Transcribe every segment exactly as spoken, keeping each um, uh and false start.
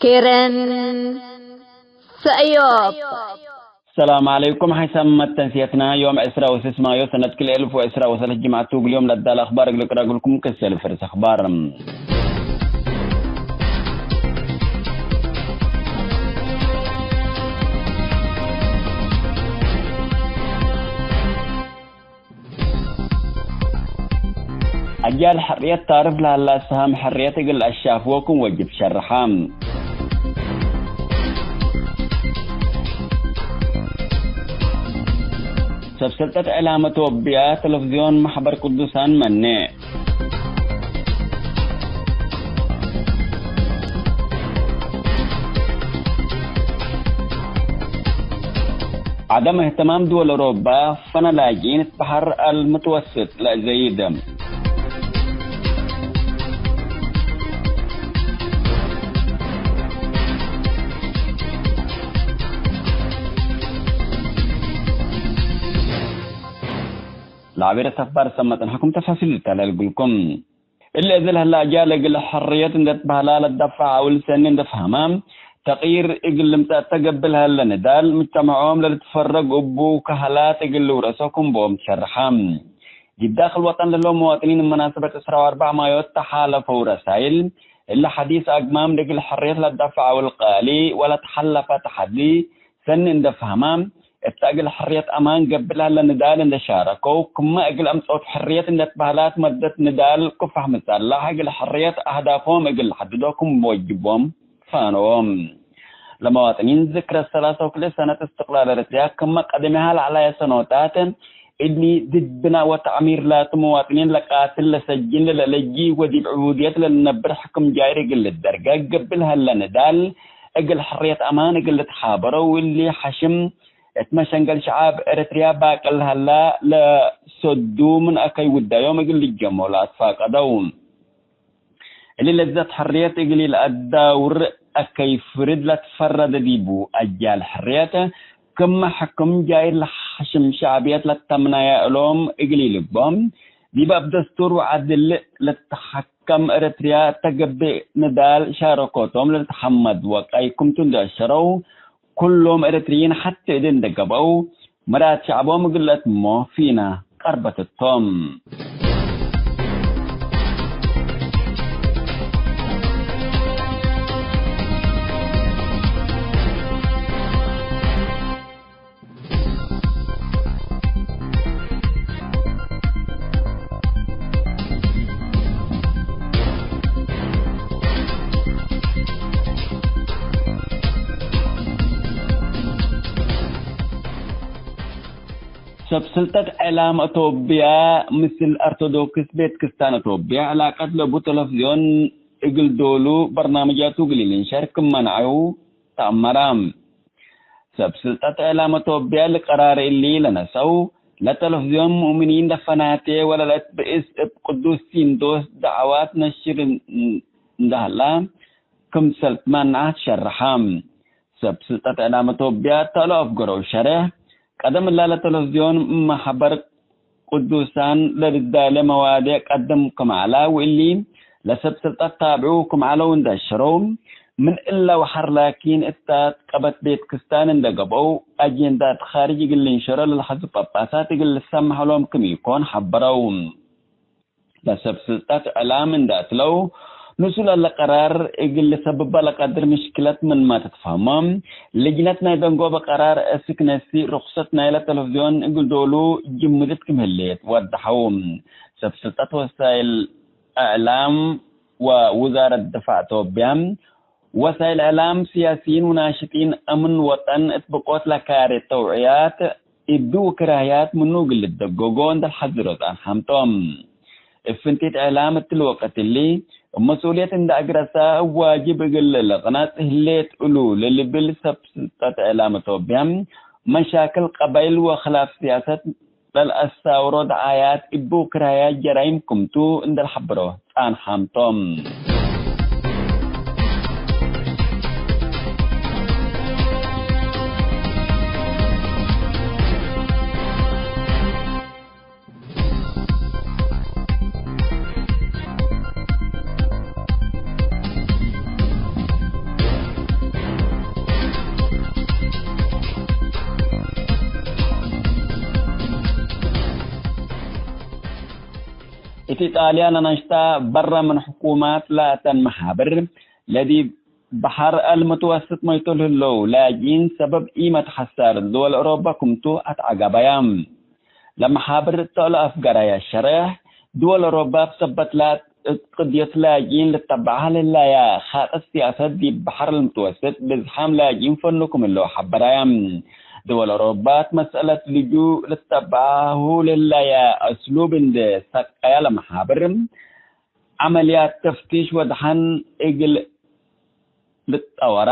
ኬረን ሰእዮብ። ሰላም ዐለይኩም። ሐይሳም መተንስየትና ዮም ዕስራ ወስስ ማዮ ሰነት ክልኤ እልፍ ወዕስራ ወሰለስ ጅምዐት ቱ። እግል ዮም ለዳለ አኽባር እግል ቅረግልኩም ክሰል ፍርስ አኽባር። አጃል ሕርየት ታርፍ ለሀላ ሰሃም ሕርየት እግል አሻፍዎ ክም ወጅብ ሸርሐ። ሰብ ስልጠት ዕላም ቶብያ፣ ተለፍዝዮን፣ መሕበር ቅዱሳን መኔዕ። ዐደም እህትማም ድወል አውሮባ ፈነ ላጅኢን እት በሐር አልምትወስጥ ለአዘይድ። ለዐቤረ ተፋር ሰመጥን ሕኩም ተፋሲል ልታለል እግልኩም። እሊ እዝል ህለ አጃል እግል ሕርየት እንዴ ትበህላ ለትደፈዕ አውል ሰኒ እንዴ ፈሀማ፣ ተቅይር እግል ልምጸእ እተ ገብእ ለሀለ ንዳል፣ ምጅተመዖም ለልትፈረግ እቡ ከሀላት እግል ልውረሶ ክም ቦም ትሸርሐ። ዲብ ዳክል ወጠን ለህለው መዋጥኒን መናሰበት ዕስራ ወአርበዕ ማዮት ተሓለፈው ረሳይል፣ እሊ ሐዲስ አግማም ለእግል ሕርየት ለትደፈዕ አውል ቃሊ ወለትሐለፈ ተሐዲ፣ ሰኒ እንዴ ፈሀማ፣ እተ እግል ሕርየት አማን ገብእ ለሀለ ንዳል እንዴ ሻረከው፣ ክመ እግል አምጽኦት ሕርየት እንዴ ትበህላት መደት ንዳል ክፋሕ ምሳላሕ እግል ሕርየት አህዳፎም እግል ለሐድዶ ክም ወጅቦም ፋነዎም። ለመዋጥኒን ዝክረ ሰላሳ ወክልኤ ሰነት እስትቅላል ኤረትርያ ክመ ቀደሚሃ ለዐላየ ሰኖታት እሊ ድድ ብናእ ወተዕሚር ላቱ መዋጥኒን ለቃትል ለሰጅን ለለአለጂ ወዲብ ዕቡድየት ለልነብር ሕክም ጃይር እግል ልደርገ ገብእ ለሀለ ንዳል እግል ሕርየት አማን እግል ልትሓበረው እሊ ሐሽም እት መሸንገል ሸዓብ ኤረትርያ ባቅል ሀላ ለሰዱ ምን አከይ ውዳዮም እግል ልጀሞ ለአትፋቀደው። እሊ ለዘት ሕርየት እግል ኢለአዳውር አከይ ፍርድ ለትፈረደ ዲቡ አጃል ሕርየት፣ ክም ሕክም ጃይር ለሐሽም ሸዕብየት ለተምናየ እሎም እግል ኢልቦም፣ ዲብ አብ ደስቱር ወዐድል ለትሐከም ኤረትርያ እተ ገብእ ንዳል ሻረኮቶም ለልትሐመድ ወቀይ ክምቱ እንዴ አሸረው፣ ኩሎም ኤረትርይን ሐቴ እዴ እንዴ ገብአው፣ መራት ሸዕቦም እግል ለአትሞ ፊና ቀርበት እቶም። ሰብ ስልጠት ዕላም አቶብያ ምስል አርቶዶክስ ቤት ክስታን አቶብያ ዕላቀት ለቡ ተለፍዝዮን እግል ዶሉ በርናምጃቱ እግል ኢልንሸር ክም መነዐው ተአመረ። ሰብ ስልጠት እዕላም አቶብያ ለቀራር እሊ ለነሰው፣ ለተለፍዝዮን ሙእምኒን ለፈናቴ ወለለአትብእስ እብ ቅዱስ ሲንዶስ ደዐዋት ነሽር እንደ ሀላ፣ ክምሰል ትመነዐ ትሸርሐ። ሰብ ስልጠት እዕላም አቶብያ እተ ለአፍገረው ሸሬሕ፣ ቀደም እላ ለተለፍዝዮን መሕበር ቅዱሳን ለልዳሌ መዋዴዕ ቀድም ክም ዐላ፣ ወእሊ ለሰብ ስልጠት ታብዑ ክም ዐለው እንዴ አሸረው፣ ምን እለ ወሐር ላኪን እታት ቀበት ቤት ክስታን እንዴ ገብአው፣ አጄንዳት ካርጅ እግል ልንሸሮ ለልሐዙ ጳጳሳት እግል ልሰመሕ እሎም ክም ኢኮን ሐበረው። ለሰብ ስልጠት እዕላም እንዴ አትለው፣ ንሱ ለለ ቀራር እግል ልሰብበ ለቀድር ምሽክለት ምንመ ትትፈህሞ፣ ልጅነት ናይ ደንጎበ ቀራር እስክ ነሲ ርክሰት ናይለ ተለፍዝዮን እግል ዶሉ ጅምድት ክም ህሌት ወደሐው። ሰብ ስልጠት ወሳይል እዕላም ወውዛረት ድፋዕ ቶብያ፣ ወሳይል እዕላም፣ ስያሲይን ወናሽጢን አምን ወጠን እት ብቆት ለካሬ ተውዕያት እብ ወክራህያት ምኑ እግል ልደጎጎ እንዴ ለሐዝሮ ጸንሐም ቶም። እብ ፍንቲት እዕላም እትሊ ወቅት እሊ፣ እብ መስኡልየት እንዴ አግረሳ እብ ዋጅብ እግል ልቅነጽ ህሌት እሉ ለልብል ሰብ ስልጠት እዕላም ቶብያ፣ መሻክል ቀባይል ወክላፍ ስያሰት ለልአሳውሮ ደዓያት እቡ ክራያ ጀራይም ክምቱ እንዴ ለሐብሮ ጸንሐም ቶም። ፊ ጣልያን አናሽታ በረ ምን ሕኩማት ላተን መሓብር ለዲብ በሐር አልምትወስጥ መይቶ ለህለው ላጅኢን ሰበብ ኢመትሐሰር ድወል አውሮፓ ክምቱ አትዐገበያ። ለመሓብር እተ ለአፍገረየ ሸሬሕ፣ ድወል አውሮፓ እብ ሰበት ላት እት ቅድየት ላጅኢን ልተበዐ ለህላያ ኻጠት ሲያሰት ዲብ በሐር አልምትወስጥ ብዝሓም ላጅኢን ፈኑ ክም ህለው ሐበራያ። ድወል አውሮፓ እት መስአለት ልጁእ ልተበዐሁ ለህላያ አስሉብ እንዴ ሰቀያ ለመሓብር፣ ዐመልያት ተፍቲሽ ወደሐን እግል ልትጠወራ፣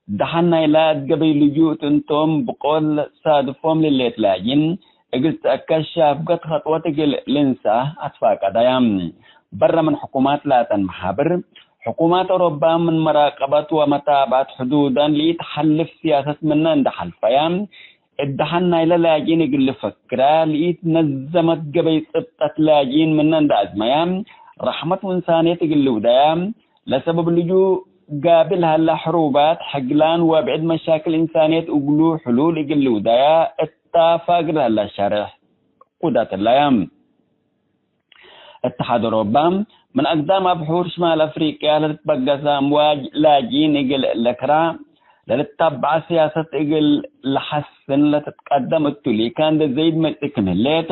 ደሐን ናይላ እት ገበይ ልጁእ እት እንቶም ብቆል ሳድፎም ለሌት ላጅኢን እግል ትአከድ ሻፍገት ኸጥወት እግል ልንሰአ አትፋቀዳያ። በረ ምን ሕኩማት ላተን መሓብር፣ ሕኩማት አውሮፓ ምን መራቀበት ወመታብዐት ሕዱዳን ለኢተሐልፍ ሲያሰት ምነ እንዴ ሐልፈያ፣ እት ደሐን ናይለ ላጅኢን እግል ልፈክራ ለኢትነዘመት ገበይ ጽብጠት ላጅኢን ምነ እንዴ አዝመያ፣ ረሕመት ወእንሳንየት እግል ልውደያ፣ ለሰበብ ልጁእ ጋብል ሀለ ሕሩባት፣ ሕግላን ወብዕድ መሻክል እንሳንየት እግሉ ሕሉል እግል ልውደያ እታ ፋግር ሀለ ሸሬሕ ቁዳት እላያ። እትሓድ አውሮፓ፣ ምን አግዳም አብሑር ሽማል አፍሪቅያ ለልትበገሰ አምዋጅ ላጅኢን እግል ለክራ ለልታበዐ ሲያሰት እግል ለሐስን ለትትቀደም እቱ ሊካ እንዴ ዘይድ መጽእ ክም ህሌት፣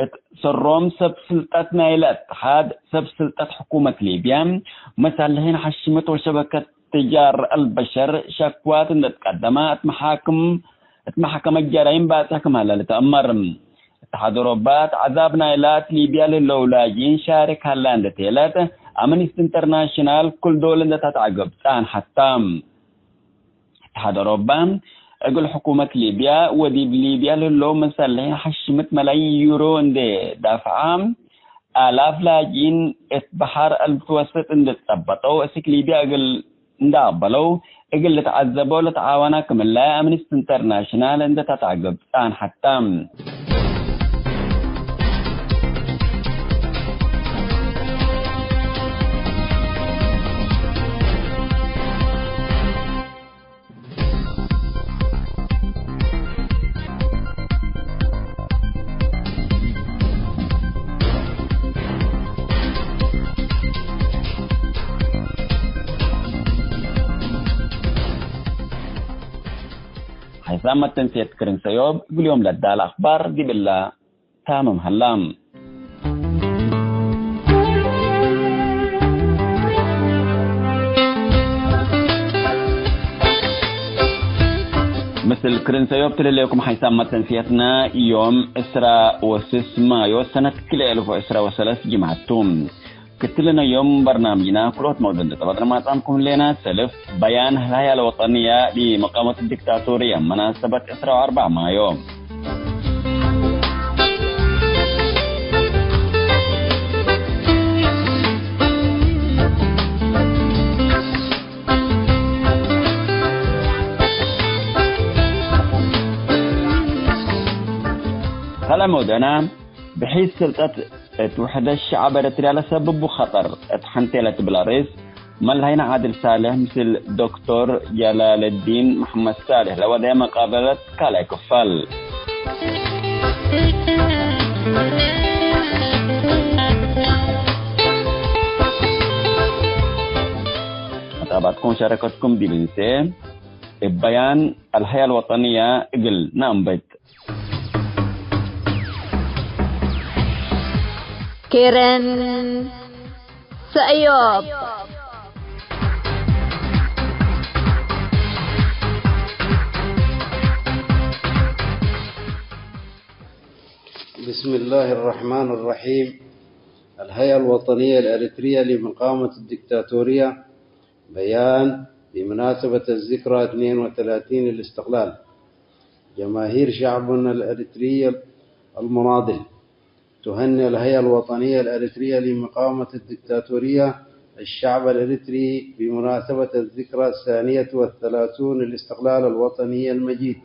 እት ሰሮም ሰብ ስልጠት ናይለ እትሓድ፣ ሰብ ስልጠት ሕኩመት ሊብያ፣ መሳልሒን ሐሽመት ወሸበከት ትጃር አልበሸር ሸክዋት እንዴ ትቀደማ እት መሓክም፣ እት መሕከመት ጀራይም ባጽሕ ክም ሀለ ልትአመር። እትሓድ አውሮፓ እት ዐዛብ ናይላ እት ሊብያ ለህለው ላጅኢን ሻርክ ሀላ እንዴ ቴለት፣ አምኒስቲ ኢንተርናሽናል ክል ዶል እንዴ ተትዐገብ ጸንሐት ተ። እትሓድ አውሮፓ እግል ሕኩመት ሊብያ ወዲብ ሊብያ ለህለው መሳልሒን ሐሽምት መላይን ዩሮ እንዴ ዳፍዐ፣ አላፍ ላጅኢን እት በሐር አልምትወስጥ እንዴ ትጸበጠው፣ እስክ ሊብያ እግል እንዴ አቅበለው፣ እግል ልትዐዘበው ለተዓወና ክምለ አምኒስቲ ኢንተርናሽናል እንዴ ተትዐገብ ጸንሐት ተ። ሐይሳም መተንሴት ክርን ሰዮብ እግል ዮም ለዳለ አክባር ዲብላ ታምም ሀላ። ምስል ክርን ሰዮብ ትልሌኩም ሐይሳም መተንስየትና ዮም ዕስራ ወስስ ማዮ ሰነት ክልኤ አልፍ ወዕስራ ወሰለስ ጅምዐት ቱ። ክትልነ ዮም በርናምጅና ክልኦት መውዱዕ እንዴ ጸበጥነ ማጽአምኩም ህሌና። ሰልፍ በያን ህላያ ለወጠንያ ሊመቃመት ዲክታቶርያ መናሰበት ዕስራ ወአርበዕ ማዮ። ካልኣይ መውዱዕና፣ ብሒስ ስልጠት እት ውሕደት ሸዐብ ኤረትርያ ለሰብቡ ኸጠር እት ሐንቴ ለትብል አርእስ፣ መልሀይነ ዓድል ሳልሕ ምስል ዶክቶር ጀላለዲን መሐመድ ሳልሕ ለወደየ መቃበለት ካልኣይ ክፋል። መታብዐትኩም ወሸረከትኩም ዲብ እንሴ፣ እብ በያን አልሀያ አልወጠንየ እግል ነአንብት። ኬረን ሰእዮብ። بسم الله الرحمن الرحيم. الهيئة الوطنية الأريترية لمقاومة الدكتاتورية، بيان بمناسبة الذكرى اثنين وثلاثين للاستقلال. جماهير شعبنا الأريتري المناضل تهنئ الهيئة الوطنية الأريترية لمقاومة الدكتاتورية الشعب الأريتري بمناسبة الذكرى الثانية والثلاثون للاستقلال الوطني المجيد،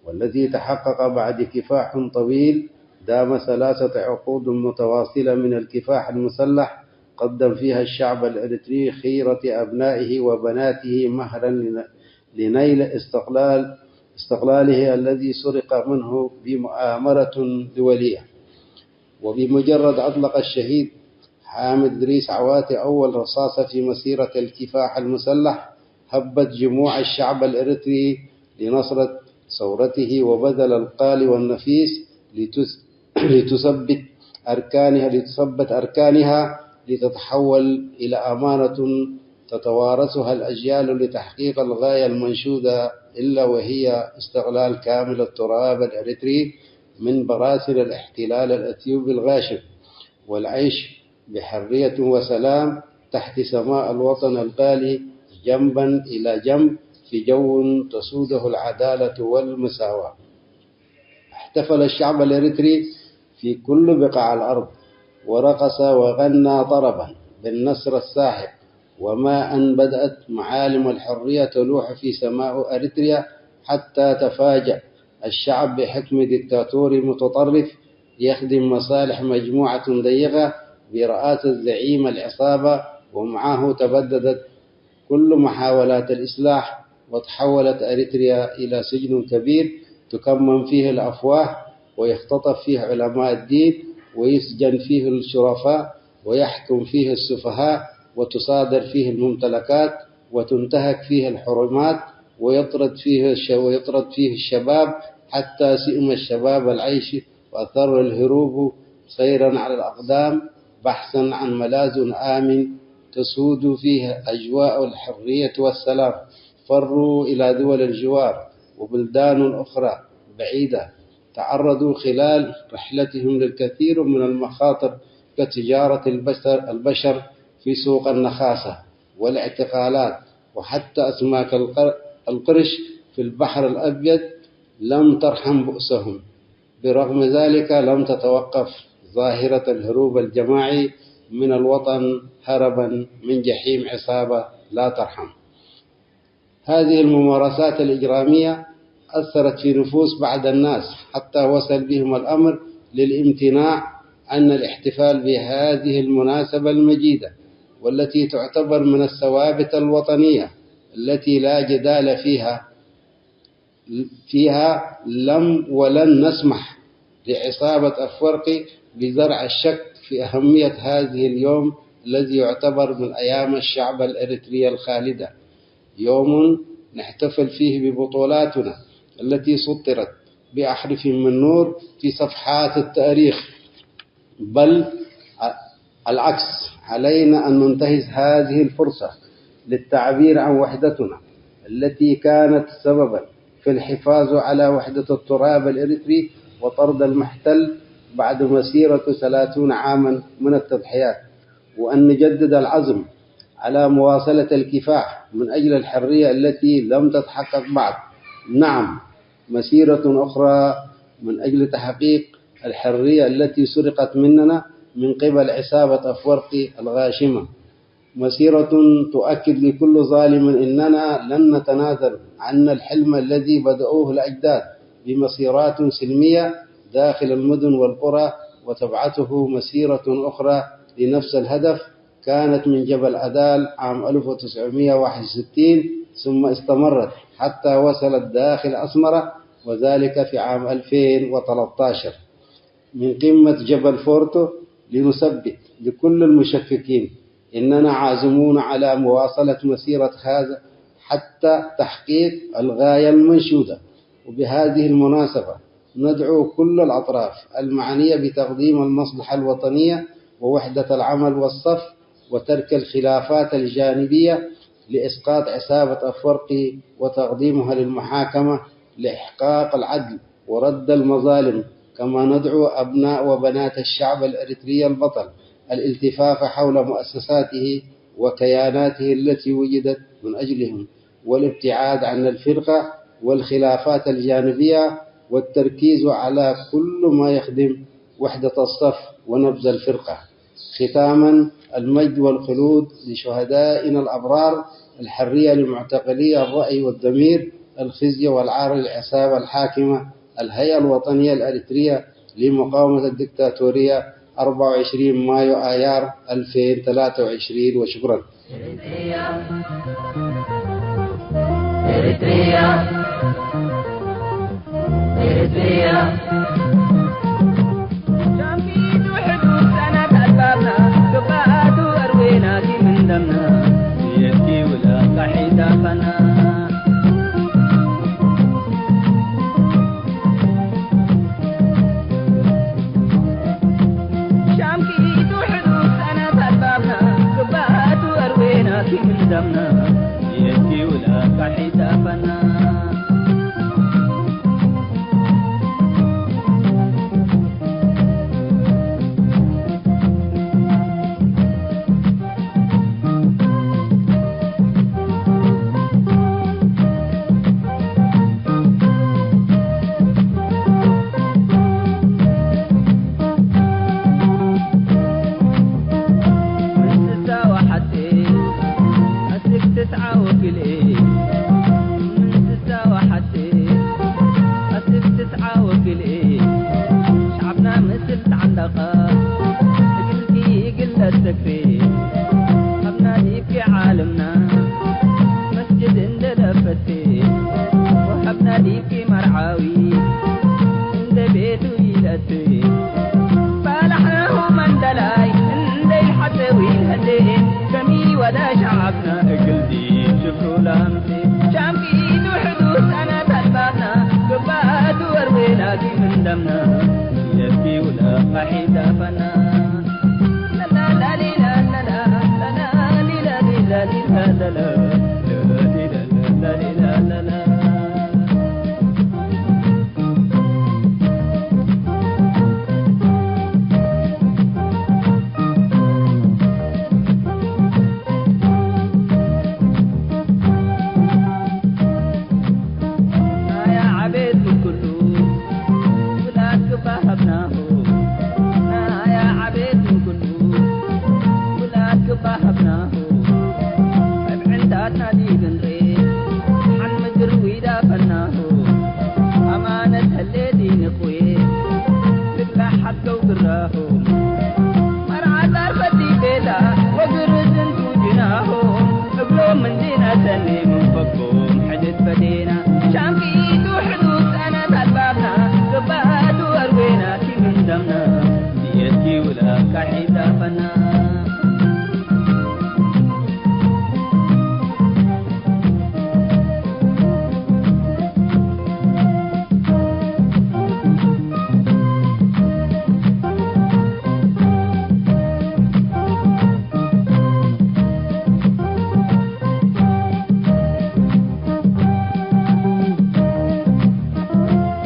والذي تحقق بعد كفاح طويل دام ثلاثة عقود متواصلة من الكفاح المسلح، قدم فيها الشعب الأريتري خيرة أبنائه وبناته مهرا لن-، لنيل استقلال، استقلاله الذي سرق منه بمؤامرة دولية. وبمجرد أطلق الشهيد حامد إدريس عواتي أول رصاصة في مسيرة الكفاح المسلح، هبت جموع الشعب الإريتري لنصرة ثورته، وبذل الغالي والنفيس لتس-، لتثبت أركانها، لتثبت أركانها، لتتحول إلى أمانة تتوارثها الأجيال لتحقيق الغاية المنشودة، إلا وهي استقلال كامل التراب الإريتري من براثن الاحتلال الأثيوبي الغاشم، والعيش بحرية وسلام تحت سماء الوطن الغالي جنبا إلى جنب في جو تسوده العدالة والمساواة. احتفل الشعب الإريتري في كل بقاع الأرض، ورقص وغنى طربا بالنصر الساحق، وما أن بدأت معالم الحرية تلوح في سماء أريتريا، حتى تفاجأ الشعب بحكم ديكتاتوري متطرف يخدم مصالح مجموعة ضيقة برئاسة زعيم العصابة، ومعه تبددت كل محاولات الإصلاح، وتحولت أريتريا إلى سجن كبير تكمم فيه الأفواه، ويختطف فيه علماء الدين، ويسجن فيه الشرفاء، ويحكم فيه السفهاء، وتصادر فيه الممتلكات، وتنتهك فيه الحرمات، ويطرد فيه الش-، ويطرد فيه الشباب، حتى سئم الشباب العيش، وأثر الهروب سيرا على الأقدام بحثا عن ملاذ آمن تسود فيه أجواء الحرية والسلام، فروا إلى دول الجوار وبلدان أخرى بعيدة، تعرضوا خلال رحلتهم للكثير من المخاطر كتجارة البشر، البشر في سوق النخاسة والاعتقالات، وحتى أسماك القر-، القرش في البحر الأبيض لم ترحم بؤسهم. برغم ذلك، لم تتوقف ظاهرة الهروب الجماعي من الوطن هربا من جحيم عصابة لا ترحم. هذه الممارسات الإجرامية أثرت في نفوس بعض الناس حتى وصل بهم الأمر للامتناع عن الاحتفال بهذه المناسبة المجيدة، والتي تعتبر من الثوابت الوطنية التي لا جدال فيها، فيها لم ولن نسمح لعصابة أفورقي بزرع الشك في أهمية هذه اليوم الذي يعتبر من أيام الشعب الإريتري الخالدة، يوم نحتفل فيه ببطولاتنا التي سطرت بأحرف من نور في صفحات التاريخ. بل العكس، علينا أن ننتهز هذه الفرصة للتعبير عن وحدتنا التي كانت سببا في الحفاظ على وحدة التراب الإريتري وطرد المحتل بعد مسيرة ثلاثون عاما من التضحيات، وأن نجدد العزم على مواصلة الكفاح من أجل الحرية التي لم تتحقق بعد. نعم، مسيرة أخرى من أجل تحقيق الحرية التي سرقت مننا من قبل عصابة أفورقي الغاشمة. مسيرة تؤكد لكل ظالم إننا لن نتنازل عن الحلم الذي بدأوه الأجداد بمسيرات سلمية داخل المدن والقرى، وتبعته مسيرة أخرى لنفس الهدف، كانت من جبل أدال عام ألف وتسعمية وواحد وستين، ثم استمرت حتى وصلت داخل أسمرة، وذلك في عام ألفين وتلتاشر. من قمة جبل فورتو لنثبت لكل المشككين إننا عازمون على مواصلة مسيرة هذا حتى تحقيق الغاية المنشودة. وبهذه المناسبة ندعو كل الأطراف المعنية بتقديم المصلحة الوطنية ووحدة العمل والصف وترك الخلافات الجانبية لإسقاط عصابة أفورقي وتقديمها للمحاكمة لإحقاق العدل ورد المظالم، كما ندعو أبناء وبنات الشعب الإريتري البطل الالتفاف حول مؤسساته وكياناته التي وجدت من أجلهم، والابتعاد عن الفرقة والخلافات الجانبية، والتركيز على كل ما يخدم وحدة الصف ونبذ الفرقة. ختاما، المجد والخلود لشهدائنا الأبرار، الحرية لمعتقلي الرأي والضمير، الخزي والعار للعصابة الحاكمة، الهيئة الوطنية الأريترية لمقاومة الدكتاتورية، أربعة وعشرين مايو آيار ألفين وثلاثة وعشرين، وشكرا. Eritrea, Eritrea, Eritrea. ቃሒት አፈና። ምን ስሳ ወሐቴ አስክ ትስዓ ወክልኤ፣ ምን ስሳ ወሐቴ አስክ ትስዓ ወክልኤ፣ ሸዕብና ምስል ተዐንደቀ እግልኪ እግል ለትሰክሬ፣ ሀብና ዲብኪ ዓለምና መስጅድ እንዴ ለፈቴ፣ ወሀብና ዲብኪ መርዓዊ እንዴ ቤቱ ኢለቴ። ባልሐሁ መንደላይ እንዴ ኢልሐቴ ወኢልሀዴ፣ ከሚ ወደ ሸዐብና እግል ዲብ ሽፍሩ ለአምሴ። ሻምኪቱ ሕዱድ ጸነት አልባብና፣ ግባቱ ወርዌናኪ ምን ደምና፣ የብኪ ውለ ቃሒት አፈና። ናያ ዐቤት ምን ኩሉ ውላድ ግባ ሀብናሁ። ናያ ዐቤት ምን ኩሉ ውላድ ግባ ሀብናሁ። እብ ዕንዳትና ዲብ እንሬ ሐን ምድር ዊዳ ፈናሁ። አማነት ህሌ ዲንቅዌ ልግላሕ ሐድገው ግራሁ። መርዓ ዛርፈት ዲብ ቤታ ወግርዝ እንቱ ጅናሆም፣ እግሎም ምንዲ ነሰኔ ምን ፈኮም ሕድት ፈዴና። ሻምኪቱ ሕዱድ ጸነት አልባብና፣ ግባቱ አርዌናኪ ምን ደምና፣ ንየትኪ ውላድ ቃሒት አፈና።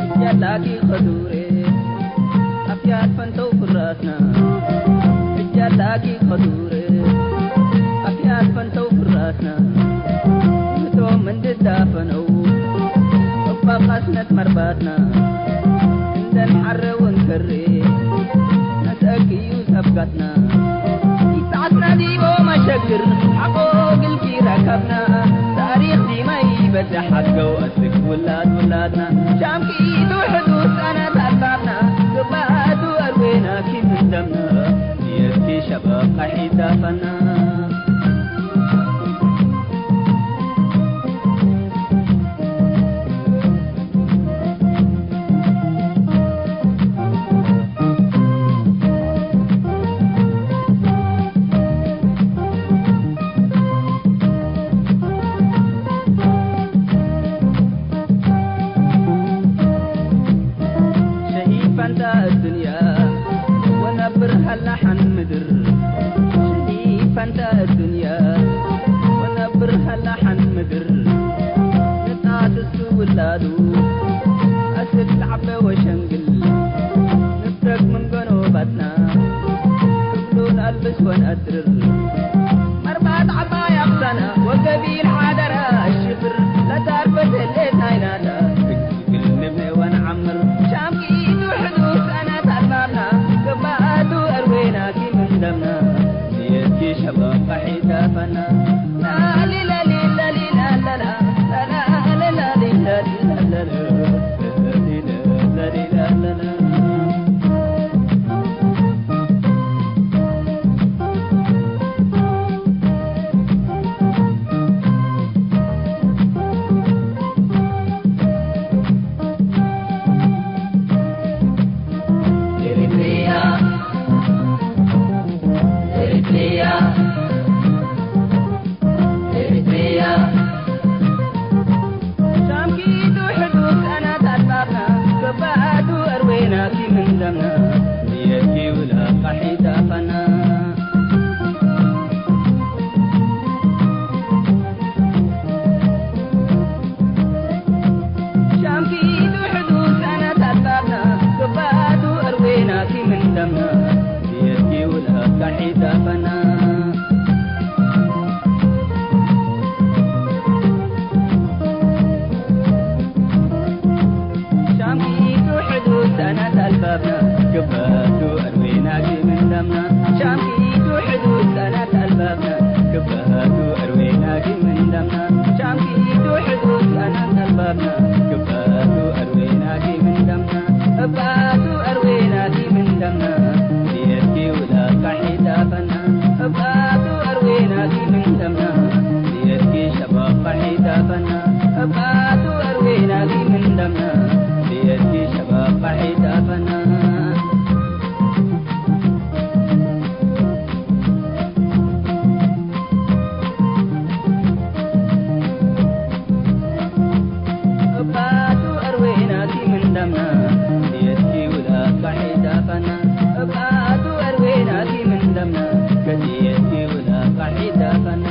እጃላኪ ከዱሬ አፍያት ፈንተው ፍራስና፣ እጃላኪ ከዱሬ አፍያት ፈንተው ፍራስና፣ ምቶም እንድዳፈነው እባ ቀስነት መርባትና፣ እንደን ሐረ ወንከሬ ነስአክዩ ሰብጋትና፣ ኢሰዓትና ዲቦ መሸግር ሐቆ ግልኪ ረከብና፣ ታሪክ ዲማ ኢበድሕ ሐድገው አስክ ውላድ ውላድና፣ ሻምኪቱ ሕዱድ ጸነት አልባብና፣ ግባቱ አርዌናኪ ምን ደምና፣ ንየትኪ ሸባብ ቃሒት አፈና። ሸሂድ ፈንታ እድንያ ወነብር ሀላ ሐን ምድር፣ ሸሂድ ፈንታ እድንያ ወነብር ሀላ ሐን ምድር፣ ንጣት እሱ ውላዱ አስክ ለዐበ ወሸንግል፣ ንብተክ ምን ገኖባትና፣ እግሉ ነአልብስ ወነአትርር። መርባት ዐባይ አቅሰነ ወገቢል ሓደረ አሽፍር፣ ለታርፈት ህሌት ናይናተ እግል ንብኔ ወነዐምር። ሻምኪቱ ሕዱድ ጸነት አልባብና፣ ግባቱ አርዌናኪ ምን ደምና፣ ንየትኪ ሸባብ ቃሒት አፈና። ባብና፣ ክፋቱ አርዌናኪ ምን ደምና፣ እባቱ አርዌናኪ ምን ደምና፣ ብየድኪ ውላድ ቀሒ ዳፈና፣ እባቱ አርዌናኪ ምን ደምና፣ ብየድኪ ሸባብ ቀሒ ዳፈና፣ እባቱ አርዌናኪ ምን ደምና፣ ብየድኪ ሸባብ ቀሒ ዳፈና። እባቱ አርዌናኪ ምን ደምና፣ ከድየትኪ ውላድ ቀሒ ዳፈና። እባቱ አርዌናኪ ምን ደምና፣ ከድየትኪ ውላድ ቀሒ ዳፈና።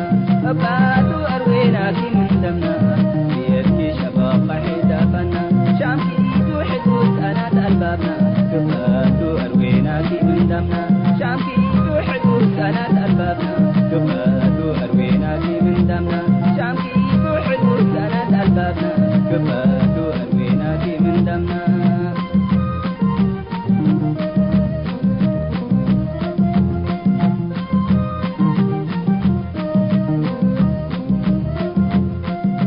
እባቱ አርዌናኪ ምን ደምና፣ ከድየትኪ ሸባብ ቀሒ ዳፈና። ሻምኪ ቱ ሕዱድ አናት አልባብና፣ ክፋቱ አርዌናኪ ምን ደምና። ሻምኪ ቱ ሕዱድ አናት አልባብና፣ ክፋቱ አርዌናኪ ምን ደምና። ሻምኪ ቱ ሕዱድ አናት አልባብና፣ ክፋቱ አርዌናኪ ምን ደምና።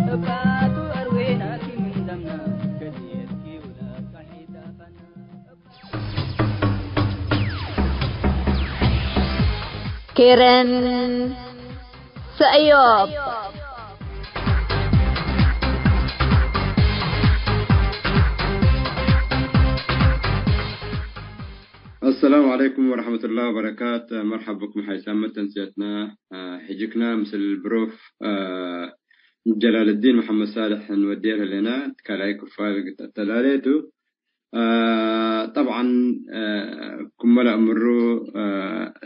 ክፋቱ አርዌናኪ ምን ደምና፣ ከድየትኪ ውላድ ቀሒ ዳፈና። ኬረን ሰእዮብ። አሰላሙ ዐለይኩም ወረሕመቱላሂ ወበረካት። መርሐብ ብኩም ሐይሳመት ተንስየትና። ሕጅክና ምስል ብሮፍ ጀላለዲን መሐመድ ሳልሕ እንወዴር ህሌና። ካልኣይ ክፋል እግል ተአተላሌ ቱ። አ፣ ጠብዐን፣ አ፣ ክመ ለአምሩ፣ አ፣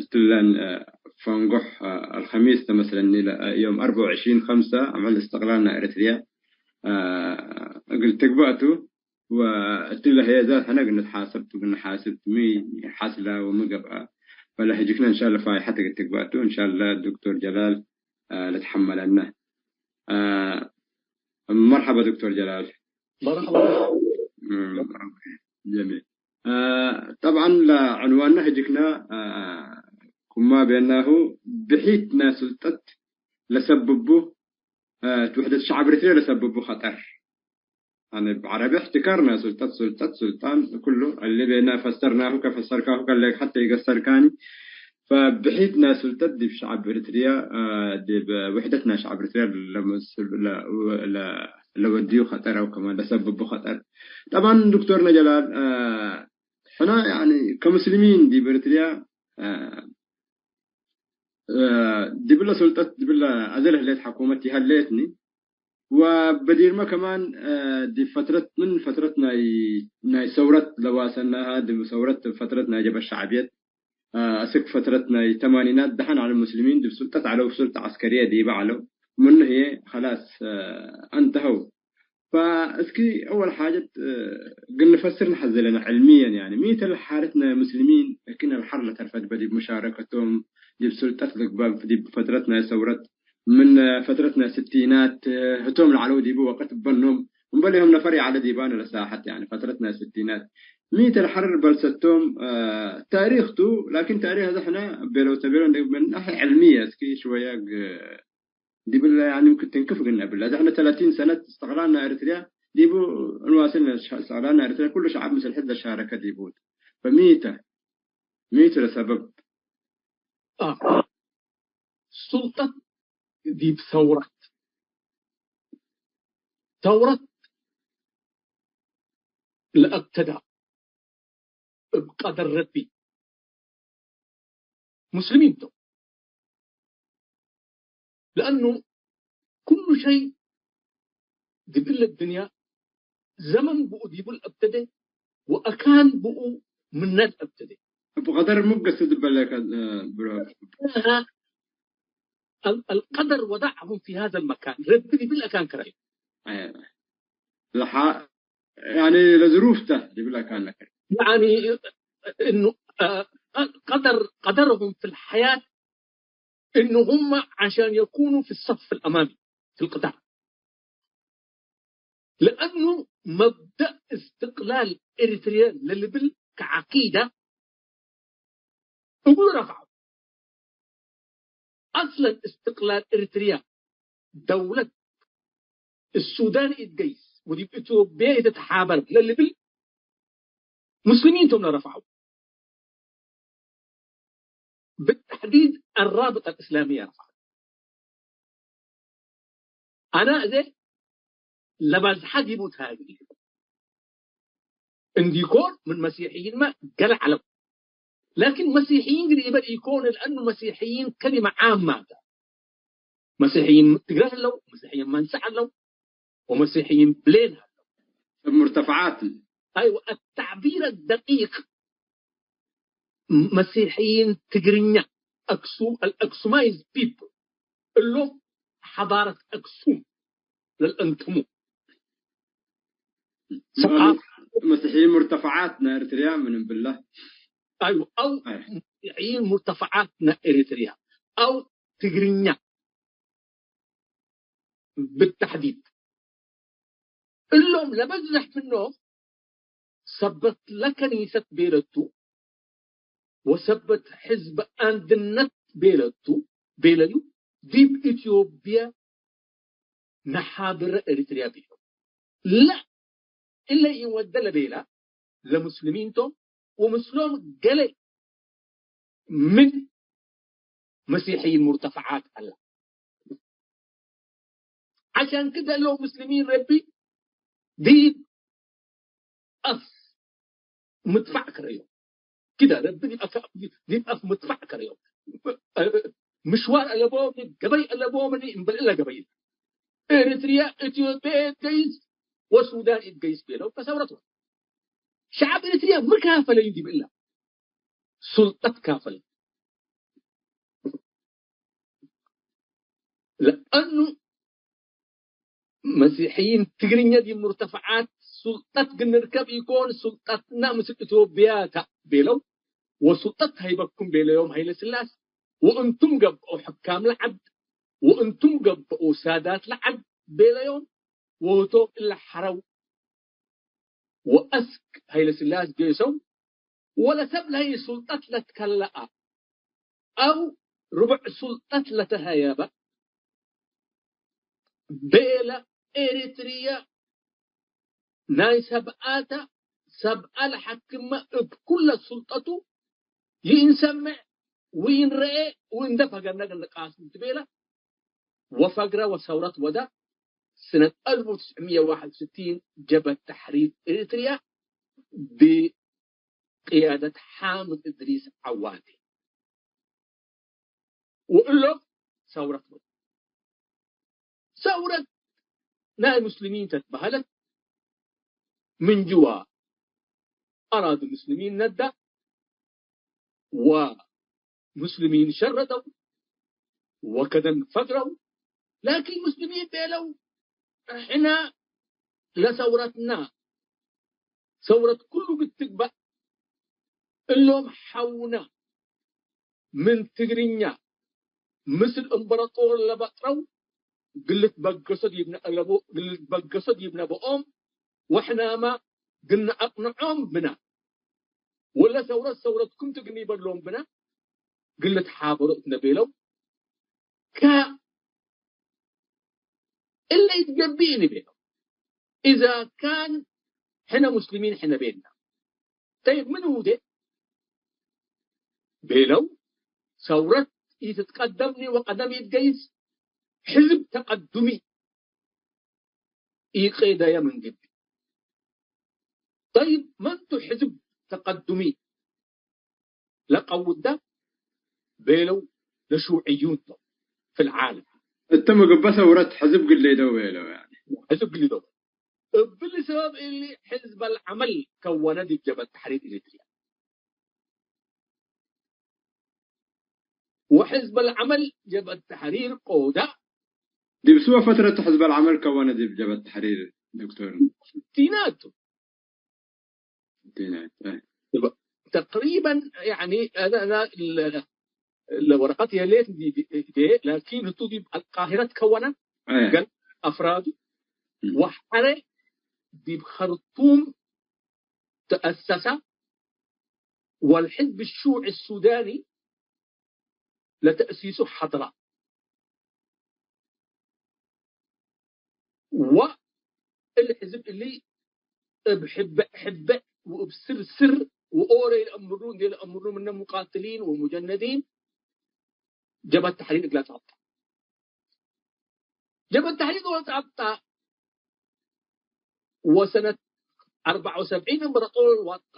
እትለን፣ አ፣ ፈንጎሕ፣ አ፣ አልከሚስ ተመስለኒ ለ-፣ ዮም አርበዕ ወዕሽሪን ኸምሰ አምዕል እስትቅላል ናይ ኤረትርያ፣ አ፣ እግል ትግበእ ቱ፣ ወእትለ ህዬ ዛት ሕነ እግል ንትሓሰብ ቱ፣ እግል ንሓስብ ቱ፣ ሚ ሐስለ ወሚ ገብአ፣ ፈለ ህጅክነ እንሻለ ፋይሐት እግል ትግበእ ቱ፣ እንሻለ ዶክቶር ጀላል፣ አ፣ ልትሐመለነ። አ፣ መርሐባ ዶክቶር ጀላል። መርሐባ። እም፣ ኦኬ፣ ጀሚል። አ፣ ጠብዐን ለዕንዋንነ ህጅክነ፣ አ፣ ኩማ ቤናሁ ብሒት ናይ ሱልጠት ለሰብቡ፣ አ፣ ውሕደት ሸዐብ ኤሪትርየ ለሰብቡ ኸጠር። አነ እብ ዐረቢ እሕትካር ናይ ሱልጠት፣ ሱልጠት፣ ሱልጣን፣ ኩሉ እሊ ቤና ፈሰርናሁ፣ ከፈሰርካሁ ከሌክ ሐቴ ኢገሰርካኒ። ፈብሒት ናይ ሱልጠት ዲብ ሸዐብ ኤሪትርየ፣ አ፣ ዲብ ውሕደት ናይ ሸዐብ ኤሪትርየ ለመስል-፣ ለ-፣ ለ-፣ ለወድዩ ኸጠር አው ከማን ለሰብቡ ኸጠር። ጠብዐን ዶክቶርነ ጀላል፣ አ፣ ሕነ ያኒ ከሙስሊሚን ዲብ ኤሪትርየ፣ አ፣ እ፣ ዲብለ ሱልጠት፣ ዲብለ አዜ ለህሌት ሐኩመት ይሀሌትኒ፣ ወበዲርመ ከማን፣ እ፣ ዲብ ፈትረት፣ ምን ፈትረት ናይ፣ ናይ ሰውረት ለዋሰናሃ፣ ዲብ ሰውረት ፈትረት ናይ ጀብሀት ሸዕብየት፣ እ፣ አስክ ፈትረት ናይ ተማኒናት ደሐን ዐለ ሙስሊሚን ዲብ ሱልጠት ዐለው፣ ሱልጠ ዐስከርየ ዲበ ዐለው። ምኑ ህዬ ኸላስ፣ እ፣ አንተሀው። ፈእስኪ አወል ሓጀት፣ እ፣ እግል ንፈስር ነሐዜ ለነ ዕልምየን፣ ያኒ፣ ሚ ተ ለሓረት ናይ ሙስሊሚን፣ እኪን አልሐር ለተርፈ ዲበ ዲብ ሙሻረከቶም፣ ዲብ ሱልጠት ልግበእ፣ ዲብ ፈትረት ናይ ሰውረት፣ ምን ፈትረት ናይ ስቲናት፣ እ፣ ህቶም ለዐለው ዲቡ ወቅት በኖም፣ እምበሌሆም ነፈር ይዐለ ዲባነ ለሳሐት፣ ያኒ፣ ፈትረት ናይ ስቲናት። ሚ ተ ለሐር በልሰቶም፣ እ፣ ታሪክ ቱ፣ ላኪን ታሪክ አዜ ሕነ ቤለው ተቤለው እንደ ምን ናሕየ ዕልምየ፣ እስኪ ሽወየ ግ-፣ ዲብለ፣ ያኒ፣ ምክን ትንክፍ እግል ነብል። ለዘሕነ ተላቲን ሰነት እስትቅላል ናይ ኤሪትርያ ዲቡ እንዋስል፣ እስትቅላል ናይ ኤሪትርያ ኩሉ ሸዐብ ምስል ሕድ ለሻረከ ዲቡ። ፈሚ ተ፣ ሚ ቱ ለሰበብ? አ፣ ሱልጠት ዲብ ሰውረት፣ ሰውረት ለአብተዳ እብ ቀደር ረቢ ሙስሊሚን ቶም። ለአኑ ኩሉ ሸይ ዲብ እለ ድንያ ዘመን ብኡ ዲቡ ለአብተደ ወአካን ብኡ ምነ ለአብተደ። እብ ቀደር ሙገስ ትበለከ፣ እ፣ ብሮ። አል-፣ አልቀደር ወደዐሁም ፊ ሃዘ አልመካን። ረቢ ዲብለ አካን ከረዩ። አየ። ለሓ-፣ ያኒ ለዝሩፍ ተ ዲብለ አካን ለከ። ያኒ እኑ፣ አ፣ ቀደር፣ ቀደርሁም ፊል ሐያት እኑ ሁመ ዐሻን የኩኑ ፊ ሰፍ አልአማሚ ፊል ቅታል። ለአኑ መብደእ እስትቅላል ኤሪትርየ ለልብል ከዐቂደ እግሉ ረፍዐው። አስለን እስትቅላል ኤሪትርየ ደውለት እሱዳን ኢትገይስ። ወዲብ ኢትዮጵየ ኢትትሓበር ለልብል ሙስሊሚን ቶም ለረፍዐው። ብተሕዲድ አራብጠ አልእስላምየ ረፍዐው። አነ እዜ ለባዝሐ ዲቡ ተሃግል እንዲኮን ምን መሲሕይንመ ገለ ዐለው። ላኪን መሲሕይን ግን ኢበል ኢኮን፣ ለአኑ መሲሕይን ከሊመ ዓማ ተ። መሲሕይን ትግረ ህለው፣ መሲሕይን መንስዕ ዐለው፣ ወመሲሕይን ብሌን ሀለው። ሰብ ሙርተፈዓት። አይወ፣ التعبير الدقيق መሲሕይን ትግርኛ፣ አክሱ-፣ الأكسومايزد people፣ እሎም ሐዳረት አክሱም ለልአንትሙ። ሰብዓት መሲሕይን ሙርተፈዓት ናይ ኤርትርያ ምን እብለ። አይወ፣ አው አይ። መሲሕይን ሙርተፈዓት ናይ ኤርትርያ፣ አው ትግርኛ ብተሕዲድ። እሎም ለበዝሕ ምኖም ሰበት ለከኒሰት ቤለቱ ወሰበት ሕዝብ አንድነት ቤለቱ ቤለዩ ዲብ ኢትዮጵየ ነሓብረ ኤሪትርያ ቤለው። ለ እለ ኢወደ ለቤላ ለሙስሊሚን ቶም ወምስሎም ገሌ ምን መሲሕይን ሙርተፈዓት ዐለ። ዐሻን ክደ እለው ሙስሊሚን ረቢ ዲብ አፍ ምድፋዕ ከረዮም። ክደ ረቢ ዲብ አፍ፣ ዲብ አፍ ምድፋዕ ከረዮም። ምሽዋር አለቦም፣ ገበይ አለቦም፣ እምበል እለ ገበይ ኤሪትርያ፣ ኢትዮጵየ ኢትገይስ ወሱዳን ኢትገይስ ቤለው ከሰውረት ወ-፣ ሸዐብ ኤሪትርያ ሚ ካፈለዩ ዲብ እለ ሱልጠት ካፈል። ለአኑ መሲሕይን ትግርኛ ዲብ ሙርተፈዓት ሱልጠት ግን ንርከብ ኢኮን፣ ሱልጠትና ምስል ኢትዮጵያ ተ ቤለው፣ ወሱልጠት ሀይበኩም ቤለዮም ሀይለ ስላስ፣ ወእንቱም ገብኦ ሕካም ለዐድ፣ ወእንቱም ገብኦ ሳዳት ለዐድ ቤለዮም፣ ወህቶም እለ ሐረው ወአስክ ሀይለ ስላስ ጌሰው፣ ወለሰብ ለሀይ ሱልጠት ለትከለአ አው ርቡዕ ሱልጠት ለተሀየበ ቤለ ኤሪትርየ ናይ ሰብአተ ሰብአ ለሐክመ እብ ኩለ ሱልጠቱ ይእንሰምዕ ወኢንረኤ ወእንደ ፈገርነ ንቃስም ትቤለ ወፈግረ ወሰውረት ወደ ስነት አልፍ ወትስዕ ምየ ወዋሕድ ወስቲን ጀብሀት ተሕሪር ኤሪትርያ ብቅያደት ሓምድ እድሪስ ዐዋቴ። ወእሎም ሰውረት ወደ። ሰውረት ናይ ሙስሊሚን ተትበሀለት ምን ጅዋ አራዲ ሙስሊሚን ነዳ ወሙስሊሚን ሸረደው ወከደን ፈግረው። ላኪን ሙስሊሚን ቤለው፣ ሕነ ለሰውረትና ሰውረት ኩሉ እግል ትግበእ እሎም ሐውነ ምን ትግርኛ ምስል እምበረጦር ለበጥረው እግል ልትበገሶ ዲብነ አለቦ-፣ እግል ልትበገሶ ዲብነ በኦም ወሕናመ እግል ነአቅንዖም ብነ። ወለ ሰውረት ሰውረትኩም ቱ እግል ኒበሎም ብነ እግል ልትሓበሮ እትነ ቤለው። ከ-፣ እለ ኢትገብእ እንቤለው። ኢዛ ካን ሕነ ሙስሊሚን ሕነ ቤና። ጠይብ ምን ውዴ ቤለው፣ ሰውረት ኢትትቀደምኒ ወቀደም ኢትገይስ፣ ሕዝብ ተቀዱሚ ኢቄደየ ምን ግዲ። ጠይብ መንቱ ሕዝብ ተቀዱሚ ለቀውደ ቤለው ለሹዕዩን ቶም ፊ ልዓለም። እተ ምግበ ሰውረት ሕዝብ ግሌደው ቤለው ያኒ። ሕዝብ ግሌደው። እብሊ ሰበብ እሊ ሕዝብ አልዐመል ከወነ ዲብ ጀብሀት ተሕሪር ኤሪትርያ። ወሕዝብ አልዐመል ጀብሀት ተሕሪር ቆዳ። ዲብ ስወ ፈትረቱ ሕዝብ አልዐመል ከወነ ዲብ ጀብሀት ተሕሪር ዶክተር። ስቲናቱ። ስቲናት፣ አይ። ተቅሪበን ያኒ አነ፣ አነ ለ-፣ ለወረቀት የሌት እንዲ ዲዴ፣ ላኪን ህቱ ዲብ አልቃሂረት ከወነ አይ። ገል አፍራዱ እም። ወሐረ ዲብ ኸርቱም ተአሰሰ ወልሕዝብ ሹዕ ሱዳኒ ለተእሲሱ ሐድራ ወ እሊ ሕዝብ እሊ እብ ሕበዕ ሕበዕ ወእብ ስር ስር ወኦረ ኢለአምሩ እንዴ ለአምሩ ምነ ሙቃትሊን ወሙጀነዲን ጀብሀት ተሕሪር እግላ ጸብጠ። ጀብሀት ተሕሪር ወጸብጠ ወሰነት አርበዕ ወሰብዒን እምበረጦር ወጣ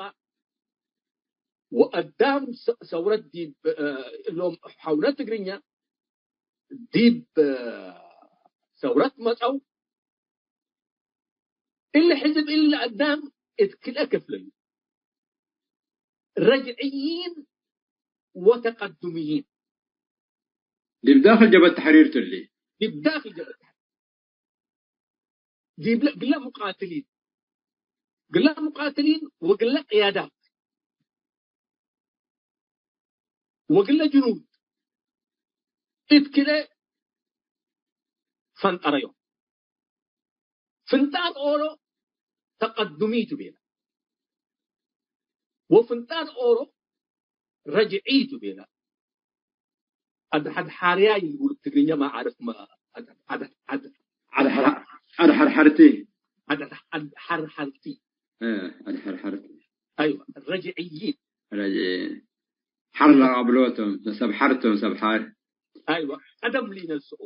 ወአዳም ሰ-፣ ሰውረት ዲብ፣ እ፣ እሎም ሐውነ ትግርኛ ዲብ፣ እ፣ ሰውረት መጸው። እሊ ሕዝብ እሊ አዳም እት ክልኤ ክፍል ረጅዕይን ወተቀዱምይን። ዲብ ዳክል ጀብሀት ተሕሪር ቱ እሊ። ዲብ ዳክል ጀብሀት ተሕሪር። ዲብለ፣ ግለ ሙቃትሊን፣ ግለ ሙቃትሊን ወግለ ቅያዳት ወግለ ጅኑድ እት ክልኤ ፈንጠረዮም። ፍንጣር ኦሮ ተቀዱሚ ቱ ቤለ፣ ወፍንጣር ኦሮ ረጅዒ ቱ ቤለ። አድሐድሓርያ ይልቡሉ ትግርኛ ማ ዓርፍ ማ፣ አድ-፣ አድ-፣ አድ-፣ አድሐር-፣ አድሐርሐርቲ። አድ-፣ አድሐርሐርቲ። እ፣ አድሐርሐርቲ። አይወ፣ ረጅዕይን። ረጅ-፣ ሐር ለአብሎቶም፣ ሰብ ሐርቶም፣ ሰብ ሐር። አይወ፣ ቀደም ሊነስኦ።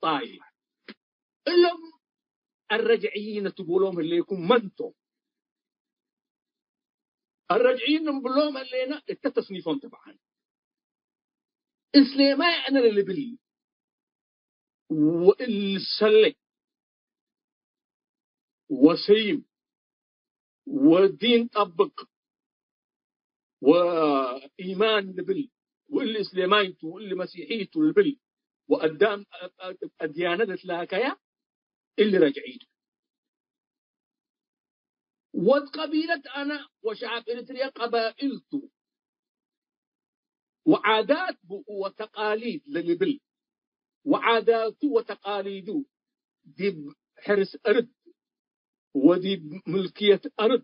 ጣይብ። እሎም አረጅዕይነ ትቡሎም ህሌኩም መን ቶም? አረጅዕይን እንብሎም ህሌነ እተ ተስኒፎም ተብዓን። እስሌማይ አነ ለልብል ወእል ሰሌ ወሰይም ወዲን ጠብቅ ወኢማን ልብል፣ ወእሊ እስሌማይ ቱ፣ ወእሊ መሲሒ ቱ ልብል፣ ወአዳም አድያነ ለትላከያ፣ እሊ ረጅዒ ቱ። ወድ ቀቢለት አነ ወሸዐብ ኤሪትርየ ቀባኢል ቱ፣ ወዓዳት ብኡ ወተቃሊድ ለልብል፣ ወዓዳቱ ወተቃሊዱ ዲብ ሕርስ አርድ ወዲብ ምልክየት አርድ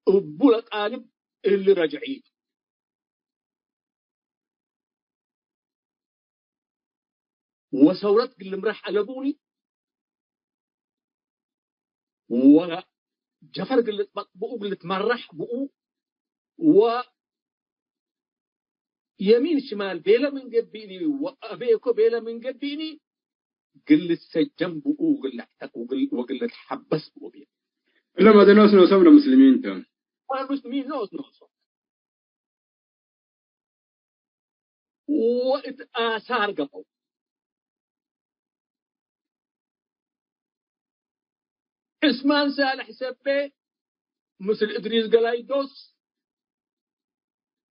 እቡ ለቃልብ እሊ ረጅዒ ቱ። ወሰውረት እግል ልምራሕ አለቡኒ፣ ወጀፈር እግል ልጥበቅ ብኡ፣ እግል ልትመራሕ ብኡ፣ ወየሚን ሽማል ቤለ ምን ገብእኒ፣ ወአቤኮ ቤለ ምን ገብእኒ፣ እግል ልትሰጀን ብኡ፣ እግል ልዕተቅ ወእግል፣ ወእግል ልትሐበስ ብኡ ቤለ። እሎም አዜ ኖስ ኖሶም ለሙስሊሚን ቶም። ሙስሊሚን ኖስ ኖሶም። ወእት አሳር ገብአው። ዕስማን ሳልሕ ሰቤ ምስል እድሪስ ገላይዶስ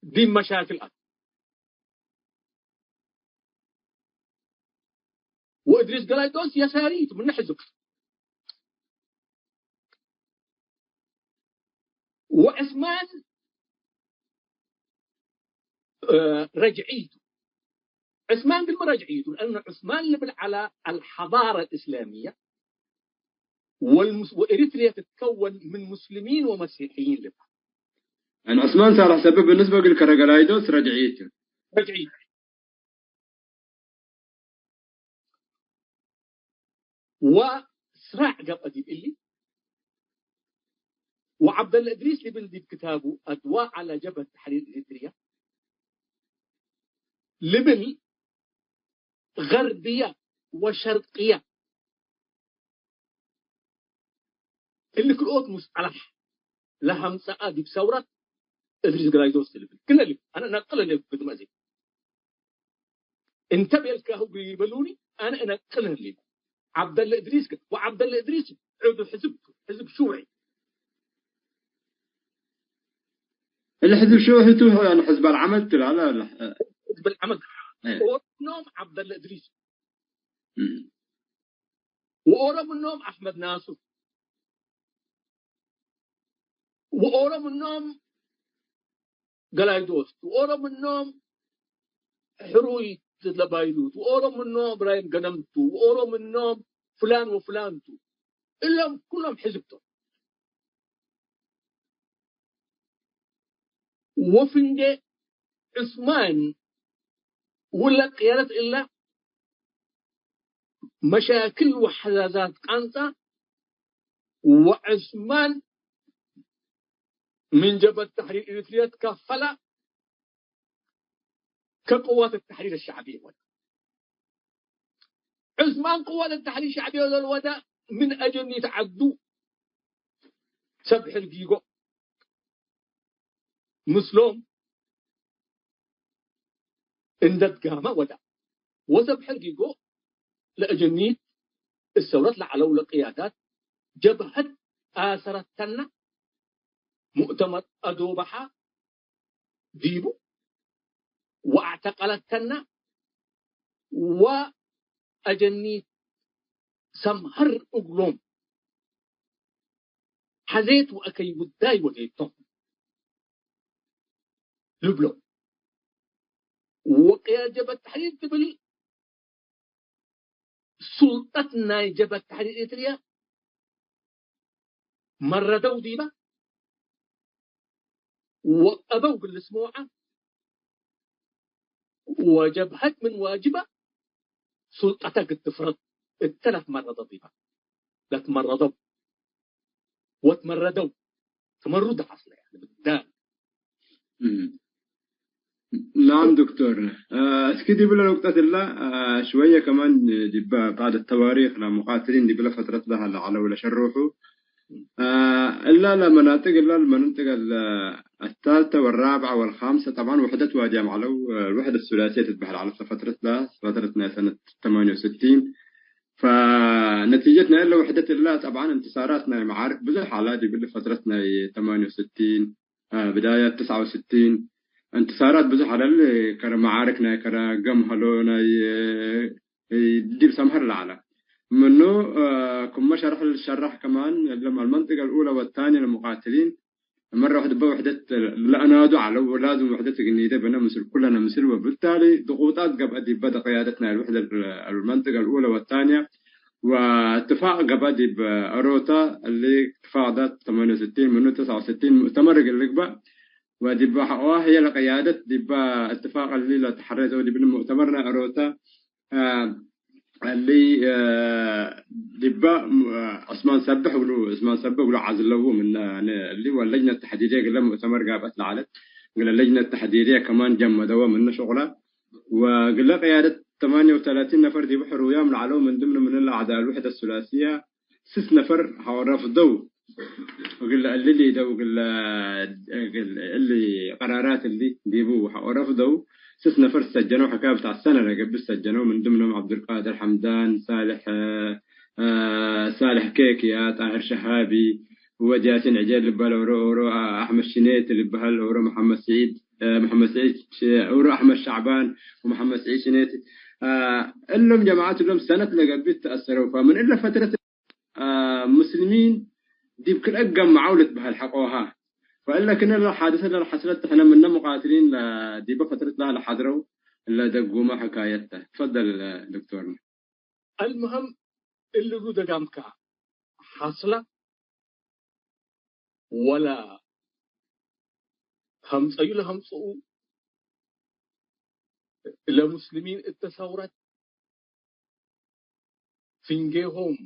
ዲብ መሻክል አት። ወእድሪስ ገላይዶስ የሳሪ ቱ ምነ ሕዝብ። ወዕስማን ረጅዒ ቱ። ዕስማን ግልሚ ረጅዒ ቱ፣ ለአኑ ዕስማን ልብል ዐለ አልሐዳረ አልእስላምየ ወልሙስ-፣ ወኤሪትርየ ትትከወን ምን ሙስሊሚን ወመሲሕይን ልብል። ያን ዕስማን ሳልሕ ሰብብ ብንስበ እግል ከረ ገላይዶስ ረጅዒ ቱ። ረጅዒ ቱ። ወስራዕ ገብአ ዲብ እሊ። ወዐብደለ እድሪስ ልብል ዲብ ክታቡ አድዋእ ዐለ ጀብሀት ተሕሪር ኤሪትርየ ልብል ገርብየ ወሸርቅየ እሊ ክልኦት ሙስጠላሕ ለሀምጸአ ዲብ ሰውረት እድሪስ ገላይዶስ ልብል። ክለ ልብል፣ አነ እነቅል ህሌኩ ግድመ እዜ። እንተ ቤልካሁ እግል ኢበሉኒ፣ አነ እነቅል ህሌኩ። ዐብደለ እድሪስ ከ-፣ ወዐብደለ እድሪስ ዑዱ ሕዝብ ቱ፣ ሕዝብ ሽውዒ። እሊ ሕዝብ ሽውዒ ቱ፣ ሕዝብ አልዓመል ትላለ፣ ሕዝብ አልዓመል። እ። ኦሮም ምኖም ዐብደለ እድሪስ። እም። ወኦሮም ምኖም አሕመድ ናሱር፣ ወኦሮም ምኖም ገላይዶስ ቱ፣ ወኦሮም ምኖም ሕሩይ ለባይሉ ቱ፣ ወኦሮም ምኖም እብራሂም ገነም ቱ፣ ወኦሮም ምኖም ፍላን ወፍላን ቱ። እሎም ኩሎም ሕዝብ ቶም። ወፍንጌ ዑስማን ውለ ቅያደት እለ መሻክል ወሐዛዛት ቃንጻ ወዕስማን ምን ጀብሀት ተሕሪር ኤሪትርየ ትከፈለ ከቅዋት ተሕሪር ሸዕብየ ወደ። ዕስማን ቅዋት ተሕሪር ሸዕብየ ለልወደ ምን አጀኒት ዐዱ ሰብ ሕርጊጎ ምስሎም እንደ ትጋመ ወደ። ወሰብ ሕርጊጎ ለአጀኒት እሰውረት ለዐለው ለቅያዳት ጀብሀት አሰረተነ ሙእተመር አዶበሐ ዲቡ ወአዕተቀለተነ ወአጀኒት ሰምሀር እግሎም ሐዜት ወአከይ ውዳይ ወዴቶም ልብሎ። ወቅያድ ጀብሀት ተሕሪር ትብል ሱልጠት ናይ ጀብሀት ተሕሪር ኤሪትርየ መረደው ዲበ ወአበው እግል ልስምዖ ወጀብሀት ምን ዋጅበ ሱልጠተ እግል ትፍረድ እተ ለትመረደ ዲበ ለትመረደው ወትመረደው ትመሩድ ሐስለ ያኒ ብዳል። እም። ናም ዶክቶር፣ አ፣ እስኪ ዲብለ ኑቅጠት እላ፣ አ፣ ሽወየ ከማን ዲበ ባዕድ ተዋሪክ ለሙቃትሊን ዲብለ ፈትረት ለሀለ ዐለው ለሸሩሑ፣ አ፣ እላ ለመናጥቅ እላ ለመንጥቅ አለ አታልተ ወራብዐ ወልካምሰ ጠብዓን ውሕደት ዋድያም ዐለው፣ አ፣ ውሕደት ሱላስየ ትትበህል ዐለት ለፈትረት ለ፣ ፈትረት ናይ ሰነት ተማንየ ወስቲን። ፈነቲጀት ናይ እለ ውሕደት እላ ጠብዓን እንትሳራት ናይ መዓርክ ብዙሕ ዐላ ዲብለ ፈትረት ናይ ተማንየ ወስቲን። አ፣ ብዳያት ትስዐ ወስቲን እንትሳራት ብዙሕ ዐለ። ከረ መዓርክ ናይ ከረ ገምሀሎ ናይ፣ እ፣ ዲብ ሰምሀር ለዐለ። ምኑ፣ አ፣ ክመ ሸርሕ ልሸራሕ ከማን እለም አልመንጥቀ አልኡለ ወታንየ ለሙቃትሊን መረ ወሕድ እበ ውሕደት ለአናዱ ዐለው ወላዝም ውሕደት እግል ኒዴ ብነ ምስል ኩለነ ምስል ወብታሊ ድቁጣት ገብአ ዲበ ደቅያደት ናይ አልውሕደት አልመንጥቀ አልኡለ ወታንየ ወእትፋቅ ገብአ ዲብ ኦሮታ እሊ እትፋቅ ዳት ተማንየ ወስቲን ምኑ ተስዐ ወስቲን ሙእተመር እግል ልግበእ ወዲበ ሐቆ ህዬ ለቅያደት ዲበ እትፋቅ እሊ ለተሐሬ ዘው ዲብሊ ሙእተመር ናይ ኦሮታ፣ አ፣ እሊ፣ አ፣ ዲበ ሙ-፣ አ፣ ዑስማን ሰብሕ እግሉ፣ ዑስማን ሰብሕ እግሉ ዐዝለው ምነ፣ እሊ ወለጅነት ተሕዲድየ እግለ ሙእተመር ጋብአት ለዐለት፣ እግለ ለጅነት ተሕዲድየ ከማን ጀመደወ ምነ ሸቁለ ወእግለ ቅያደት ተማንየ ወተላቲን ነፈር ዲቡ ሕሩያም ለዐለው ምን ድምነ ምን እለ አዕዳእ አልውሕደት ሱላስየ ስስ ነፈር ሐቆ ረፍደው፣ እግለ እሊ ሊደው፣ እግለ፣ እግል እሊ ቀራራት እሊ ዲቡ ሐቆ ረፍደው፣ ስስ ነፈር ሰጀነው፣ ሕካይ ብታዕ ሰነ ለገብእ ሰጀነው፣ ምን ድምኖም ዐብዱልቃድር ሐምዳን፣ ሳልሕ፣ አ፣ ሳልሕ ኬክያ፣ ጣህር ሸሃቢ፣ ወድ ያሲን ዕጄል ልበሀል ኦሮ፣ ኦሮ አሕመድ ሽኔት ልበሀል ኦሮ፣ መሐመድ ስዒድ፣ አ፣ መሐመድ ስዒድ ሽ-፣ ኦሮ አሕመድ ሸዕባን ወመሐመድ ስዒድ ሽኔት፣ አ፣ እሎም ጀማዐት እሎም ሰነት ለገብእ ተአሰረው። ፈምን እለ ፈትረት አ፣ ሙስሊሚን ዲብ ክልኤ ገመዐው ልትበሀል ሐቆሃ። ፈእለ ክነ ለሓድሰት ለልሐስለት ሕነ ምነ ሙቃትሊን ለዲበ ፈትረት ለሀለ ሐድረው ለደጉመ ሕካየት ተ። ትፈደል ዶክቶርነ። አልሙሀም እሊ ሩ ደጋምከ ሐስለ ወለ ሀምጸዩ ለሀምጽኡ ለሙስሊሚን እተ ሰውረት ፍንጌሆም፣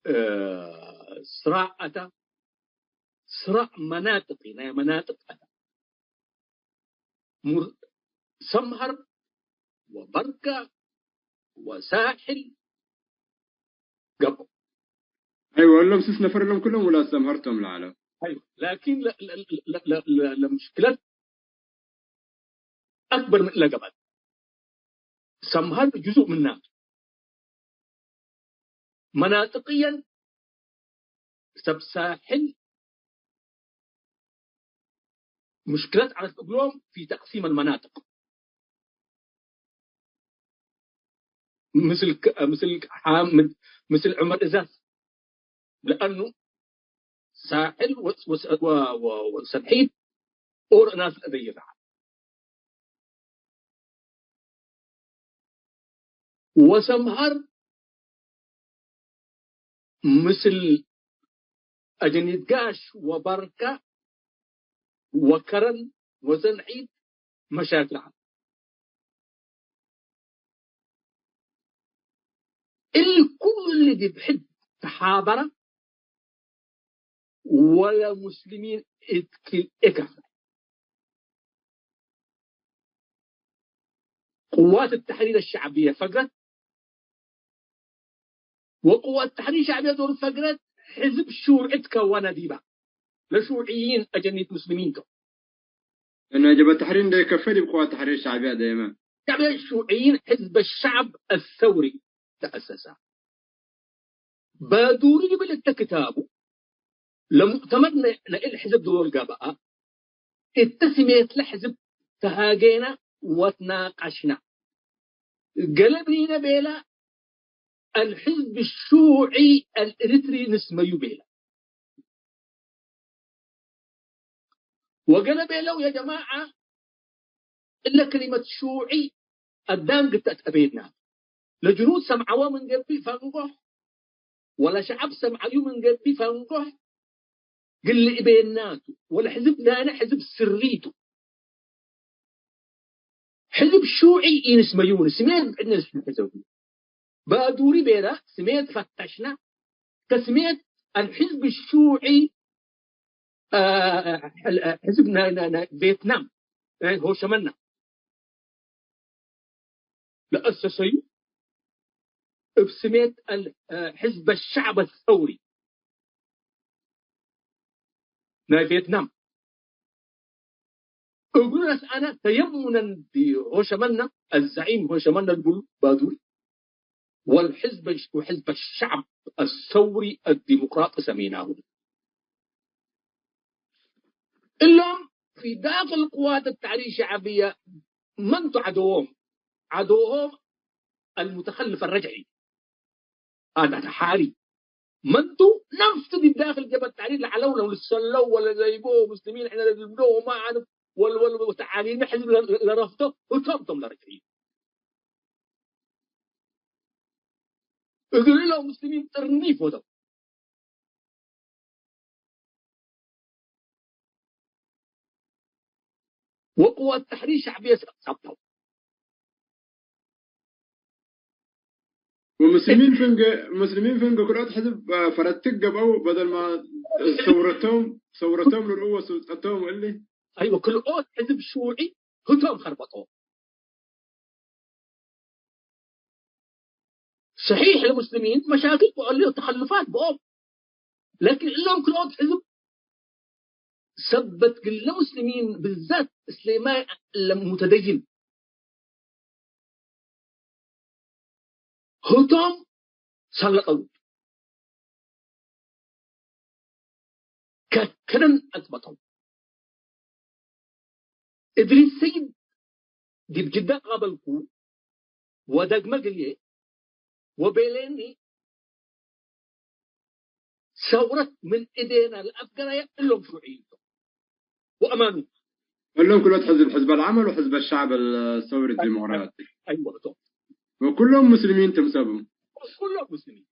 እ፣ ስራዕ አተ፣ ስራዕ መናጥቂ፣ ናይ መናጥቅ አተ። ሙር-፣ ሰምሀር ወበርከ ወሳሕል ገብኦ። አይወ፣ እሎም ስስ ነፈር እሎም ክሎም ውላድ ሰምሀር ቶም ለዐለው። አይወ፣ ላኪን ለ-፣ ለ-፣ ለምሽክለት አክበር ምን ለገብአት። ሰምሀር ጅዙእ ምና። መናጥቅየን ሰብ ሳሕል ምሽክለት ዐለት እግሎም ፊ ተቅሲም አልመናጥቅ። ምስል ከ-፣ ምስል ሓምድ፣ ምስል ዑመር እዛዝ። ለአኑ ሳሕል ወ-፣ ወ-፣ ወ-፣ ወሰብሒት ኦሮ እናስ ለአደይር ዐለ። ወሰምሀር ምስል አጀኒት ጋሽ ወበርከ ወከረን ወዘንዒት መሻክል ዐለ። እሊ ኩሉ እሊ ዲብ ሕድ ተሓበረ ወለሙስሊሚን እት ክልኤ ከፍለ። ቅዋት ተሕሪር አሸዕብየ ፈግረት፣ ወቅዋት ተሕሪር ሸዕብየ ዶል ፈግረት፣ ሕዝብ ሹዕት ከወነ ዲበ። ለሹዕይን አጀኒት ሙስሊሚን ቶም። እነ ጀብሀት ተሕሪር እንዴ ከፈ ዲብ ቅዋት ተሕሪር ሸዕብየ ደይመ። ሸዕብየ ሹዕይን ሕዝብ ሸዕብ አሰውሪ ተአሰሰ። ባዱሪ ልብል እተ ክታቡ፣ ለሙእተመር ነ-፣ ነእል ሕዝብ ዶል ገብአ፣ እተ ስሜት ለሕዝብ ተሃጌነ ወትናቀሽነ። ገሌ ብሊነ ቤለ፣ አልሕዝብ ሹዒ አልእሪትሪ ንስመዩ ቤለ። ወገሌ ቤለው፣ ያ ጀማዐ፣ እለ ክሊመት ሹዒ አዳም ግተት አቤና። ለጅኑድ ሰምዐወ ምን ገብእ ፈንጎሕ፣ ወለሸዐብ ሰምዐዩ ምን ገብእ ፈንጎሕ፣ ግል እቤናቱ፣ ወለሕዝብ ናይነ ሕዝብ ስሪቱ። ሕዝብ ሹዒ ኢንስመዩን፣ ስሜት ብዕድነ ንስመ ሕዘቡ። ባዱሪ ቤለ፣ ስሜት ፈተሽነ፣ ከስሜት አልሕዝብ ሹዒ፣ አ፣ ሕዝብ ናይ፣ ናይ፣ ናይ ቬትናም፣ ሆሸመና፣ ለአሰሰዩ እብ ስሜት አል-፣ ሕዝብ አሸዕብ አሰውሪ ናይ ቬትናም። እግሉ ረስአነ ተየሙነን ዲብ ሆሸመና፣ አዘዒም ሆሸመና ልቡሉ ባዱሪ፣ ወልሕዝብ፣ ወሕዝብ አሸዕብ አሰውሪ አዲሞቅራጢ ሰሜናሁ። እሎም ፊ ዳክል ቅዋት ተሕሪር ሸዕብየ መንቱ ዐዶዎም? ዐዶዎም አልሙተከልፍ አረጅዒ። አዳተ ሓሪ መንቱ ነፍስ ዲብ ዳክል ጀብሀት ተሕሪር ለዐለው ለው ልሰለው ወለዘይቦ ሙስሊሚን ሕነ ለልብሎ ወማ አዕርፍ ወል-፣ ወል-፣ ወተዓሊመ ሕዝብ ለ-፣ ለረፍዶ ህቶም ቶም ለረጅዒ። እግል እሎም ሙስሊሚን ጥርኒፍ ወደው። ወቅዋት ተሕሪር ሸዕብየ ሰብተው። ወሙስሊሚን ፍንገ፣ ሙስሊሚን ፍንገ ክልኦት ሕዝብ ፈረትክ ገብአው፣ በደልማ ሰውረቶም፣ ሰውረቶም ልርኡ ወስልጠቶም እሊ። አይወ፣ ክልኦት ሕዝብ ሹዒ ህቶም ከርበጦ። ሰሒሕ ለሙስሊሚን መሻክል በአሉ ተኸልፋት በኦም። ላኪን እሎም ክልኦት ሕዝብ ሰበት ግለ ሙስሊሚን ብዛት እስሌማይ ለሙተደይን ህቶም ሰለጠው ከክርን አጽበጠው። እድሪስ ሰይድ ዲብ ጅዳ ቃበልኩ ወደግመ ግልዬ ወቤሌኒ ሰውረት ምን እዴና ለአፍገራየ እሎም ሹዕዩ ቶም ወአማኑ። እሎም ክልኦት ሕዝብ፣ ሕዝብ አልዐመል ወሕዝብ አሸዕብ አልሰውሪ አዲሞቅራጢ። አይወ ቶም። ወኩሎም ሙስሊሚን ትም ሰብም። ኩሎም ሙስሊሚን።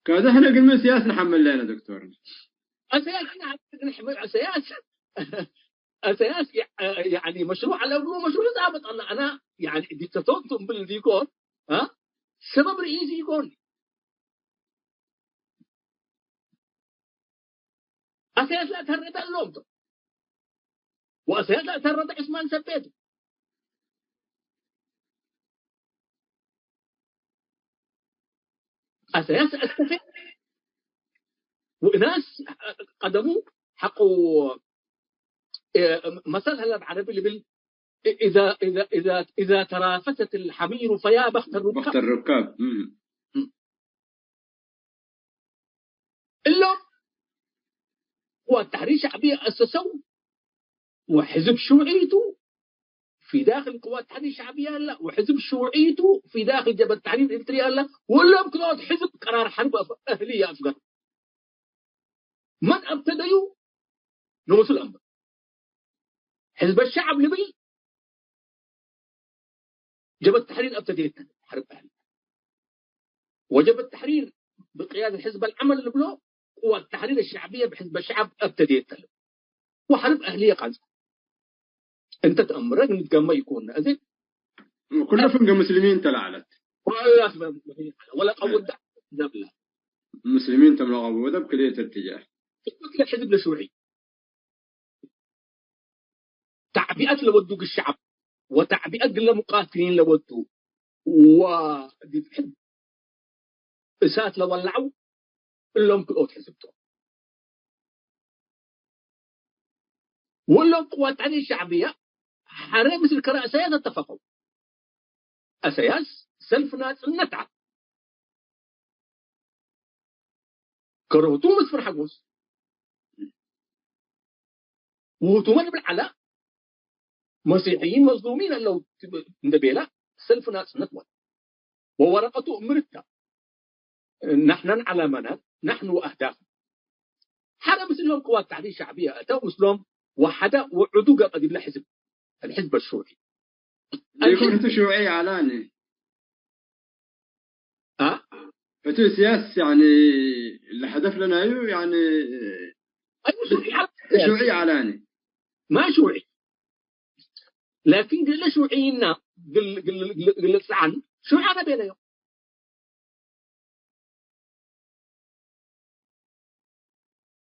ከዚ ሕነ ግን ምን ስያስ ንሐምል ለነ ዶክቶር? አሰያስ ንሐምል፣ ንሐምል አሰያስ። አሰያስ ያ-፣ ያኒ መሽሩዕ አለ ብሎ መሽሩዕ ዛበጥ አለ። አና ያኒ ዲክታቶር ቱም ብል ዲኮን፣ አ? ሰበብ ርኢሲ ይኮን። አሰያስ ለአተረደ እሎም ቶም። ወአሰያስ ለአተረደ ዑስማን ሰቤቱ። አሰያስ አስተፌ ወእናስ ቀደሙ ሐቆ፣ እ፣ መሰል ሀለ ብዐረቢ ልብል፣ እ፣ ኢዛ፣ ኢዛ፣ ኢዛ፣ ኢዛ ተራፈሰት አልሐሚሩ ፈያ በክተ ሩካብ። በክተ ሩካብ። እም። እም። እሎም ቅዋት ተሕሪር ሸዕብየ አሰሰው ወሕዝብ ሹዕይቱ ፊ ዳክል ቅዋት ተሕሪር ሸዕብየ አለ፣ ወሕዝብ ሹዕይቱ ፊ ዳክል ጀብሀት ተሕሪር ኤሪትርየ አለ፣ ወእሎም ክልኦት ሕዝብ ቀራር ሐርብ አፍ-፣ አህልየ አፍገር። መን አብተደዩ ንኡሱ ለአንብር። ሕዝብ አሸዕብ ልብል ጀብሀት ተሕሪር አብተዴት ሐርብ አህሊ። ወጀብሀት ተሕሪር ብቅያደት ሕዝብ አልዐመል ልብሎ፣ ቅዋት ተሕሪር አሸዕብየ ብሕዝብ አሸዕብ አብተዴት ተለ። ወሐርብ አህልየ ቃንጸ። እንተ ተአምረ ንትገመ ይኮንነ። እዚ ኩሉ ፍንገ ሙስሊሚን ተለዐለት። ወለቀውዳ ዘብላ። ሙስሊሚን ተም ለቀውዳ ብክልኤ እትጃህ። እኩለ ሕዝብ ለሽውዒ። ተዕቢአት ለወዱ እግል ሸዐብ ወተዕቢአት እግለ ሙቃትሊን ለወዱ ወዲብ ሕድ እሳት ለወለዐው እሎም ክልኦት ሕዝብ ቶም። ወእሎም ቅዋት ተሕሪር ሸዕብየ ሐረ ምስል ከረ አሰያስ አተፈቀው። አሰያስ ሰልፍ ናጽነት ዐለ። ከረቱ መስፍን ሐጎስ ውህቱመ ልብል ዐለ፣ መሲሕይን መዝሉሚን አለው እንደ ቤለ ሰልፍ ናጽነት ወለ። ወወረቀቱ እምርታ፣ نحن على منال، نحن وأهدافنا። ሐረ ምስሎም ቅዋት ተሕሪር ሸዕብየ እተ ምስሎም ወሐደ ወዕዱ ገብአ ዲብለ ሕዝብ፣ الحزب الشيوعي። ዲብ الحزب ህቱ ሽውዒ አላኒ። አ? ህቱ ስያስ ያኒ ለሀደፍ ለናዩ ያኒ أيوة، شيوعي على شيوعي على يعني. ما شيوعي. لكن قل له شيوعينا، قل، قل، قل، قل لسعان، شيوعي أنا بينهم.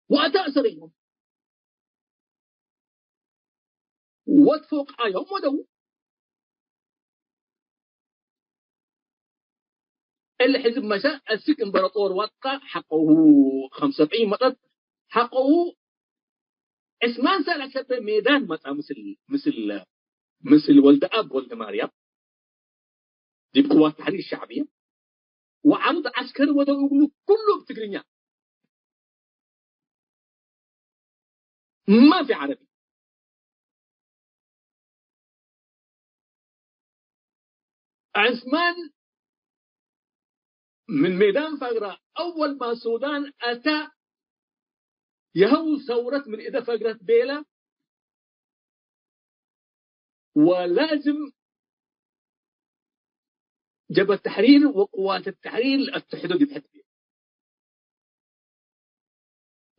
وأتأثر يوم. ወድ ፎቃዮም ወደው። እሊ ሕዝብ መሸ፣ አስክ እምበረጦር ወድቀ፣ ሐቆሁ ኸምሰ ወሰብዒን መጠት፣ ሐቆሁ ዕስማን ሳልሕ ሰበ ሜዳን መጽአ፣ ምስል፣ ምስል፣ ምስል ወልደአብ ወልደማርያም። ዲብ ቅዋት ተሕሪር ሸዕብየ ወዐሩድ ዐስከሪ ወደው እግሉ ኩሉ እብ ትግርኛ። ማፊ ዐረቢ። ዑስማን ምን ሜዳን ፈግረ አወል ማ ሱዳን አተ፣ የሀው ሰውረት ምን እደ ፈግረት ቤለ፣ ወላዝም ጀብሀት ተሕሪር ወቅዋት ተሕሪር ለአትሕዶ ዲብ ሕድ ቤለ።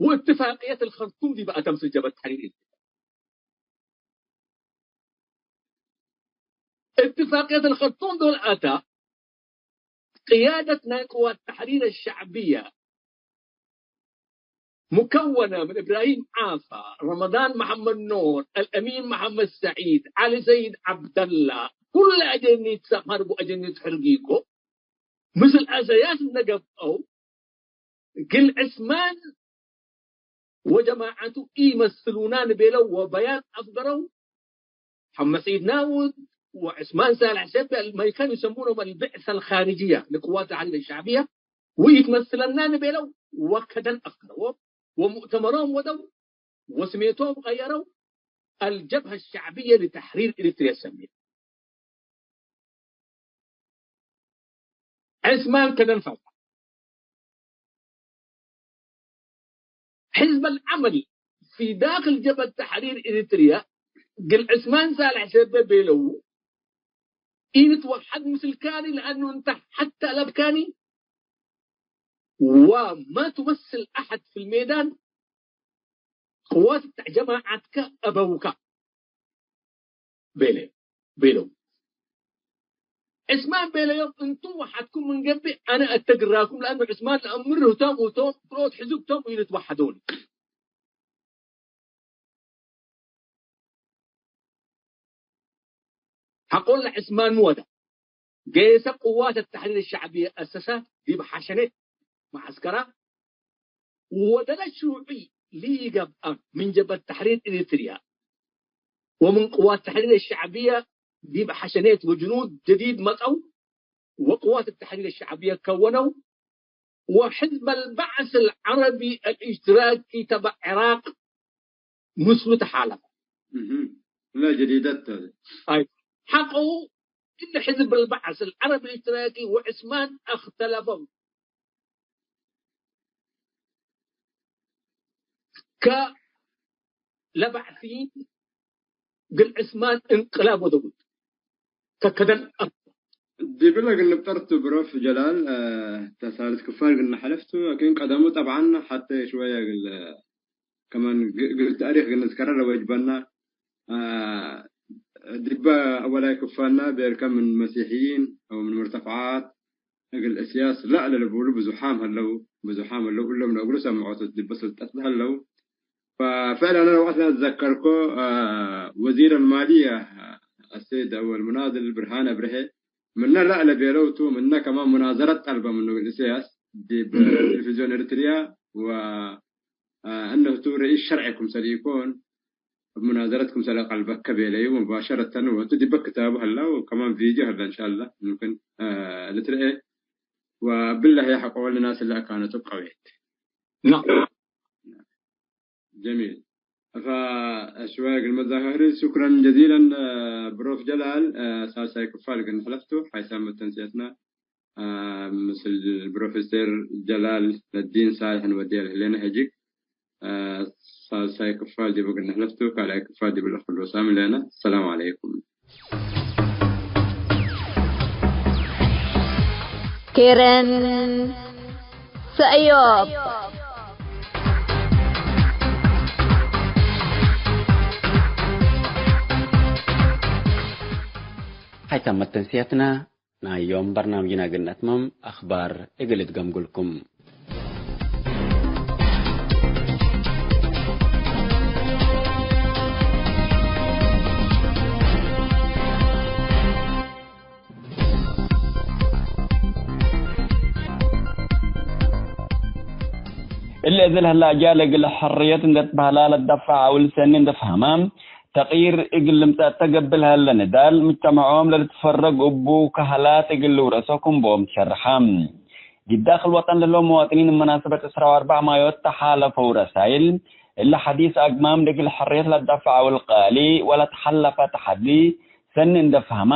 ወእትፋቅየት አልኸርቱም ዲብ አተ ምስል ጀብሀት ተሕሪር። እትፋቅየት አልኸርቱም ዶል አታ፣ ቅያደት ናይ ቅዋት ተሕሪር አሸዕብየ ሙከወነ ምን እብራሂም ዓፋ፣ ረመዳን መሐመድ ኖር፣ አልአሚን መሐመድ ሰዒድ፣ ዐሊ ሰይድ ዐብደላ፣ ኩለ አጀኒት ሰመር ወአጀኒት ሕርጊጎ፣ ምስል አሰያስ እነ ገብአው፣ እግል ዕስማን ወጀማዐቱ ኢመስሉና ንቤለው ወበያን አፍገረው። ሐመ ሰዒድ ናውድ ወዕስማን ሳልሕ ሰበ አልመይከን ይሰሙኖም አልብዕሰ አልኻርጅየ ለቅዋት ተሕሪር አሸዕብየ ወኢትመስለና ንቤለው ወከደን አፍገረዎም ወሙእተመሮም ወደው ወስሜቶም ቀየረው። አልጀብሀ አሸዕብየ ለተሕሪር ኤሪትርየ ሰሜት። ዕስማን ከደን ፈርቀ። ሕዝብ አልዐመል ፊ ዳክል ጀብሀት ተሕሪር ኤሪትርየ እግል ዕስማን ሳልሕ ሰበ ቤለው፣ ኢንትወሐድ ምስልካኒ ለአኑ እንተ ሐተ አለብካኒ ወማ ቱመስል አሐድ ፊልሜዳን፣ ቅዋት እተ ጀማዐትከ አበውካ። ቤለ፣ ቤለው። ዕስማን ቤለዮም፣ እንቱም ወሐድኩም ምን ገብእ፣ አነ አተግራኩም፣ ለአኑ ዕስማን ለአምር ህቶም፣ ህቶም፣ ክልኦት ሕዝብ ቶም፣ ኢልትወሐዶኒ። ሐቆለ ዕስማን ሚ ወደ፣ ገይሰ ቅዋት ተሕሪር ሸዕብየ አሰሰ፣ ዲብ ሐሸኔት መዐስከራ፣ ወደለ ሽውዒ ለኢገብአ ምን ጀብሀት ተሕሪር ኤሪትርየ ወምን ቅዋት ተሕሪር ሸዕብየ ዲብ ሐሸኔት ወጅኑድ ጀዲድ መጸው ወቅዋት ተሕሪር ሸዕብየ ከወነው ወሕዝብ አልበዕስ አልዐረቢ አልእሽትራኪ ተበዕ ዕራቅ ምስሉ ተሓለፈ። እህ፣ ለ ጀዲደት ተ-፣ አይ፣ ሐቆ እሊ ሕዝብ አልበዕስ አልዐረቢ አልእሽትራኪ ወዕስማን አክተለፈው። ከ ለበዕሲን እግል ዕስማን እንቅላብ ወደውት ከከደን አፍ። ዲብለ እግል ንብጠር ቱ ብሮፍ ጀላል፣ አ፣ ተሳልት ክፋን እግል ነሐለፍ ቱ፣ ላኪን ቀደሙ ጠብዓን ሐቴ ሽወየ እግል ከማን ግ-፣ እግል ተእሪክ እግል ንትከረር ወጅበና፣ አ፣ ዲበ አወላይ ክፋና ቤርከ ምን መሲሕይን አው ምን ሙርተፈዓት እግል እስያስ ለዐለ ልቡሉ ብዙሓም ሀለው፣ ብዙሓም ሀለው፣ እሎም ለእግሉ ሰምዖት ዲበ ስልጠት ለሀለው። ፈፍዕለን አነ ወቅት ለአትዘከርኮ፣ አ፣ ወዚር አልማልየ አሰይድ አወል ሙናዝል ብርሃን አብርሄ ምነ ለዐለ ቤለው ቱ፣ ምነ ከማን ሙናዘረት ጠልበ ምኑ እግል እስያስ ዲብ ቴሌቪዝዮን ኤሪትርያ ወ፣ አ፣ እነቱ ረኢስ ሸርዒ ክምሰል ኢኮን፣ እብ ሙናዘረት ክምሰለ ቀልበከ ቤለዩ ሙባሸረተን ወእቱ ዲበ ክታቡ ሀላ ወከማን ቪድዮ ሀላ እንሻአላህ ሙምክን፣ አ፣ ልትርኤ ወእብለ ህይ ሐቆ ወልናስ እለ አካነቱ ቀዌት። ናም። ጀሚል። ፈሽወየ እግል መዛህሪ ሹክረን ጀዚለን፣ አ፣ ብሮፍ ጀላል፣ አ፣ ሳልሳይ ክፋል እግል ንሕለፍቱ ሓይሳም መተንስየትና። አ፣ ምስል ፕሮፌሰር ጀላል ለዲን ሳልሕ እንወዴ ለህሌነ ህጅግ፣ አ፣ ሳልሳይ ክፋል ዲብ እግል ንሕለፍቱ፣ ካልኣይ ክፋል ዲብ ለክሉ ሳሚ ለነ። ሰላም ዐለይኩም። ኬረን ሰእዮብ። ሓይሳም መተንስያትና ናይ ዮም በርናምጅና እግል ነትመም፣ አኽባር እግል እትገምጉልኩም። እሊ እዝል ህለ አጃል እግል ሕርየት እንዴ ትበህላ ለትደፈዕ አውል ሰኒ እንዴ ፈሀማ፣ ተቅይር እግል ልምጸእ እተ ገብእ ለሀለ ንዳል፣ ምጅተመዖም ለልትፈረግ እቡ ከሀላት እግል ልውረሶ ክም ቦም ትሸርሐ። ዲብ ዳክል ወጠን ለህለው መዋጥኒን መናሰበት ዕስራ ወአርበዕ ማዮት ተሓለፈው ረሳይል፣ እሊ ሐዲስ አግማም ለእግል ሕርየት ለትደፈዐው አውል ቃሊ ወለትሐለፈ ተሐዲ ሰኒ እንዴ ፈሀማ፣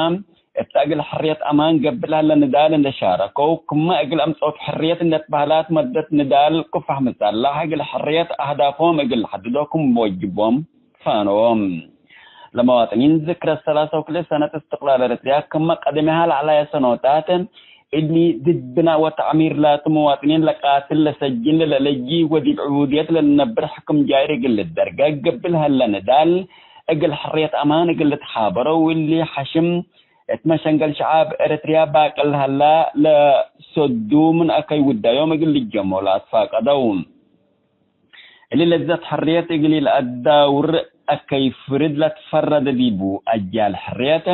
እተ እግል ሕርየት አማን ገብእ ለሀለ ንዳል እንዴ ሻረከው፣ ክመ እግል አምጸኦት ሕርየት እንዴ ትበህላት መደት ንዳል ክፋሕ ምጸላሕ እግል ሕርየት አህዳፎም እግል ለሐድዶ ክም ወጅቦም ፋኖም። ለመዋጥኒን ዝክረ ሰላሳ ወክልኤ ሰነት እስትቅላል ኤረትርያ ክመ ቀደሚሃ ለዐላየ ሰኖታት እሊ ድድ ብናእ ወተዕሚር ላቱ መዋጥኒን ለቃትል ለሰጅን ለለለጂ ወዲብ ዕቡድየት ለልነብር ሕክም ጃይር እግል ልደርገ ገብእ ለሀለ ንዳል እግል ሕርየት አማን እግል ልትሓበረው እሊ ሐሽም እት መሸንገል ሸዓብ ኤረትርያ ባቅል ለሀላ ለሰዱ ምን አከይ ውዳዮም እግል ልጀሞ ለአትፋቀደው። እሊ ለዘት ሕርየት እግል ኢለአዳውር አከይ ፍርድ ለትፈረደ ዲቡ አጃል ሕርየት፣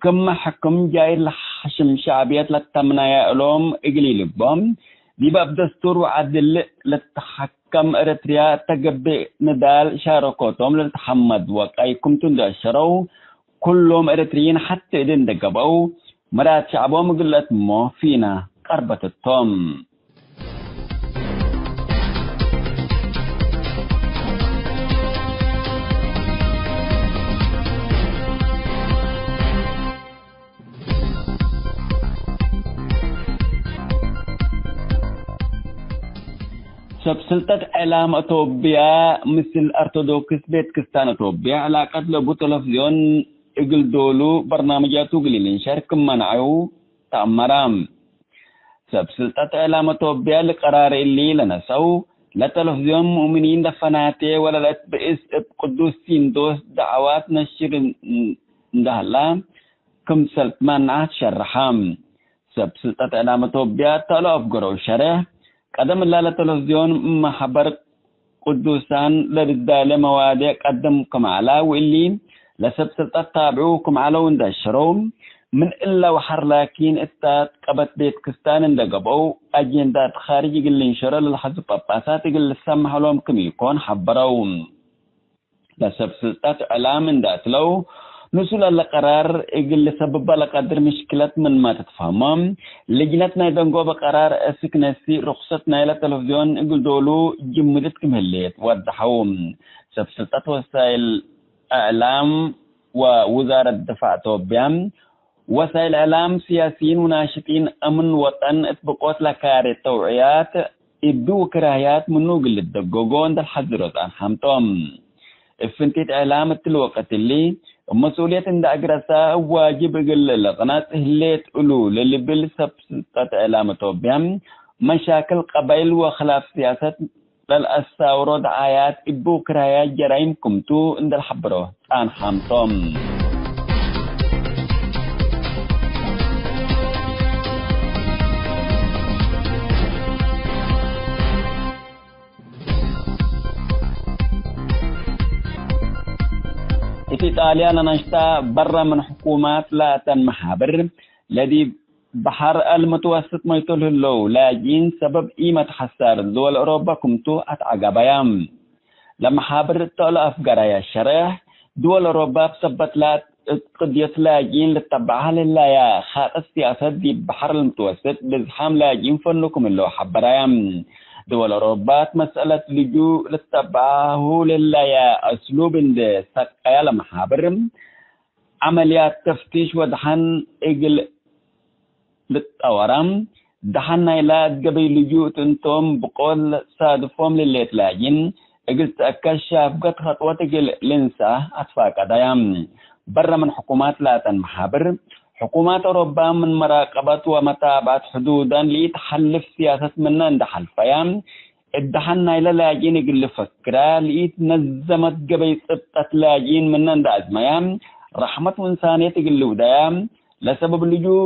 ክም ሕክም ጃይር ለሐሽም ሸዕብየት ለተምናየ እሎም እግል ኢልቦም፣ ዲብ እብ ደስቱር ወዐድል ለትሐከም ኤረትርያ እተ ገብእ ንዳል ሻረኮቶም ለልትሐመድ ወቀይ ክምቱ እንዴ አሸረው፣ ኩሎም ኤረትርይን ሐቴ እዴ እንዴ ገብአው፣ መራት ሸዕቦም እግል ለአትሞ ፊና ቀርበት እቶም። ሰብ ስልጠት ዕላም አቶብያ ምስል አርቶዶክስ ቤት ክስታን አቶብያ ዕላቀት ለቡ ተለፍዝዮን እግል ዶሉ በርናምጃቱ እግል ልንሸር ክም መነዐዩ ተአመረ። ሰብ ስልጠት ዕላም አቶብያ ለቀራር እሊ ለነሰው፣ ለተለፍዝዮን ሙእሚኒን ደፈናቴ ወለለት ብእስ እብ ቅዱስ ሲንዶስ ደዐዋት ነሽር እንደ ሀላ፣ ክምሰል ትማንዓት ሸርሐ። ሰብ ስልጠት ዕላም አቶብያ ተአሎ አፍገረው ሸሬሕ፣ ቀደም እላ ለተለፍዝዮን መሕበር ቅዱሳን ለልዳለ መዋዴዕ ቀድም ክም ዐላ፣ ወእሊ ለሰብ ስልጠት ታብዑ ክም ዐለው እንዴ አሸረው፣ ምን እለ ወሐር ላኪን እታት ቀበት ቤት ክስታን እንዴ ገብአው፣ አጄንዳት ካርጅ እግል ልንሸሮ ለልሐዙ ጳጳሳት እግል ልሰመሕ እሎም ክም ኢኮን ሐበረው። ለሰብ ስልጠት ዕላም እንዴ አትለው፣ ንሱ ለለ ቀራር እግል ልሰብበ ለቀድር ምሽክለት ምንመ ትትፈሀሞ፣ ልጅነት ናይ ደንጎበ ቀራር እስክ ነሲ ርክሰት ናይለ ተለፍዝዮን እግል ዶሉ ጅምድት ክም ህሌት ወደሐው። ሰብ ስልጠት ወሳይል እዕላም ወውዛረት ድፋዕ ቶብያ፣ ወሳይል እዕላም፣ ስያሲይን ወናሽጢን አምን ወጠን እት ብቆት ለካሬ ተውዕያት እብ ወክራህያት ምኑ እግል ልደጎጎ እንደ ለሐዝሮ ጸንሐም ቶም። እብ ፍንቲት እዕላም እትሊ ወቅት እሊ፣ እብ መስኡልየት እንደ አግረሳ እብ ዋጅብ እግል ልቅነጽ ህሌት እሉ ለልብል ሰብ ስልጠት እዕላም ቶብያ፣ መሻክል ቀባይል ወክላፍ ስያሰት ለልአሳውሮ ደዓያት እብ ወክራህያት ጀራይም ክምቱ እንደ ለሐብሮ ጸንሐም ቶም። ኢጣልያ ለናሽታ በረ ምን ሕኩማት ላተን መሓብር ለዲብ በሐር አልምትወስጥ መይቶ ለህለው ላጅኢን ሰበብ ኢመትሐሰር ድወል አውሮፓ ክምቱ አትዐገበያ። ለመሓብር እተ ለአፍገረየ ሸሬሕ፣ ድወል አውሮፓ እብ ሰበት ላት እት ቅድየት ላጅኢን ልተበዐ ለህላያ ኻጥስ ሲያሰት ዲብ በሐር አልምትወስጥ ብዝሓም ላጅኢን ፈኑ ክም ህለው ሐበረያ። ድወል አውሮፓ እት መስአለት ልጁእ ልተበዐሁ ለህላያ አስሉብ እንዴ ሰቀያ ለመሓብር፣ ዐመልያት ተፍቲሽ ወደሐን እግል ልትጠወራ፣ ደሐን ናይላ እት ገበይ ልጁእ እት እንቶም ብቆል ሳድፎም ለሌት ላጅኢን እግል ትአከድ ሻፍገት ኸጥወት እግል ልንሰአ አትፋቀደያ። በረ ምን ሕኩማት ላተን መሓብር፣ ሕኩማት አውሮፓ ምን መራቀበት ወመታብዐት ሕዱዳን ለኢተሐልፍ ሲያሰት ምነ እንደ ሐልፈያ፣ እት ደሐን ናይለ ላጅኢን እግል ልፈክራ፣ ለኢትነዘመት ገበይ ጽብጠት ላጅኢን ምነ እንደ አዝመያ፣ ረሕመት ወእንሳንየት እግል ልውደያ፣ ለሰበብ ልጁእ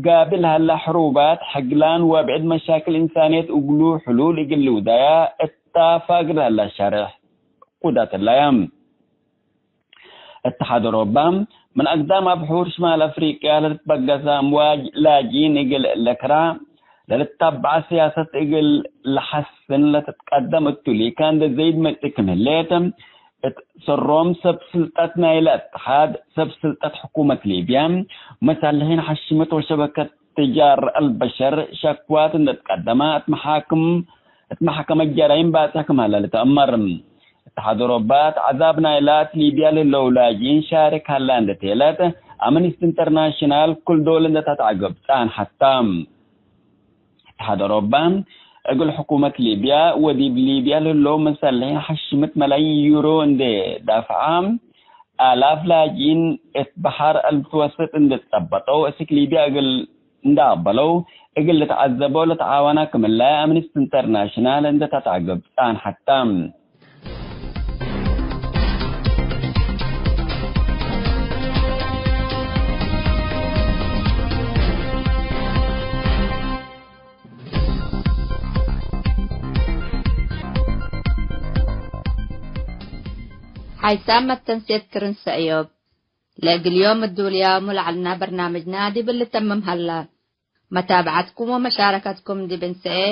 ጋብል ሀላ ሕሩባት፣ ሕግላን ወብዕድ መሻክል እንሳንየት እግሉ ሕሉል እግል ልውደያ እታ ፋግር ሀላ ሸሬሕ ቁዳት ህላያ። እትሓድ አውሮፓ፣ ምን አግዳም አብሑር ሽማል አፍሪቅያ ለልትበገሰ አምዋጅ ላጅኢን እግል ለክራ፣ ለልታበዐ ሲያሰት እግል ለሐስን ለትትቀደም እቱ ሊካ እንዴ ዘይድ መጽእ ክም ህሌት፣ እት ሰሮም ሰብ ስልጠት ናይለ እትሓድ፣ ሰብ ስልጠት ሕኩመት ሊብያ፣ መሳልሒን ሐሽመት ወሸበከት ትጃር አልበሸር ሸክዋት እንዴ ትቀደማ እት መሓክም፣ እት መሕከመት ጀራይም ባጽሕ ክም ሀለ ልትአመር። እትሓድ አውሮፓ እት ዐዛብ ናይላ እት ሊብያ ለህለው ላጅኢን ሻርክ ሀላ እንዴ ቴለት፣ አምነስቲ ኢንተርናሽናል ክል ዶል እንዴ ተትዐግብ ጸንሐት ተ። እትሓድ አውሮፓ እግል ሕኩመት ሊብያ ወዲብ ሊብያ ለህለው መሳልሒን ሐሽምት መላይን ዩሮ እንዴ ዳፍዐ፣ አላፍ ላጅኢን እት በሐር አልምትወስጥ እንዴ ትጸበጠው፣ እስክ ሊብያ እግል እንደ አቅበለው፣ እግል ልትዐዘበው ለተዓወና ክምለ አምነስቲ ኢንተርናሽናል እንዴ ተትዐግብ ጸንሐት ተ። ሓይሳም መተንሴት ክርን ሰእዮብ። ለእግል ዮም እዱልያሙ ለዐልና በርናምጅና ዲብ ልተምም ሀላ። መታብዐትኩም ወመሻረከትኩም ዲብ እንሰኤ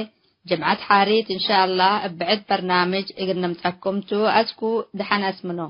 ጅምዐት ሓሪት እንሻአላህ እብ ብዕድ በርናምጅ እግል ንምጸኩም ቱ። አስኩ ደሐን አስምኖ።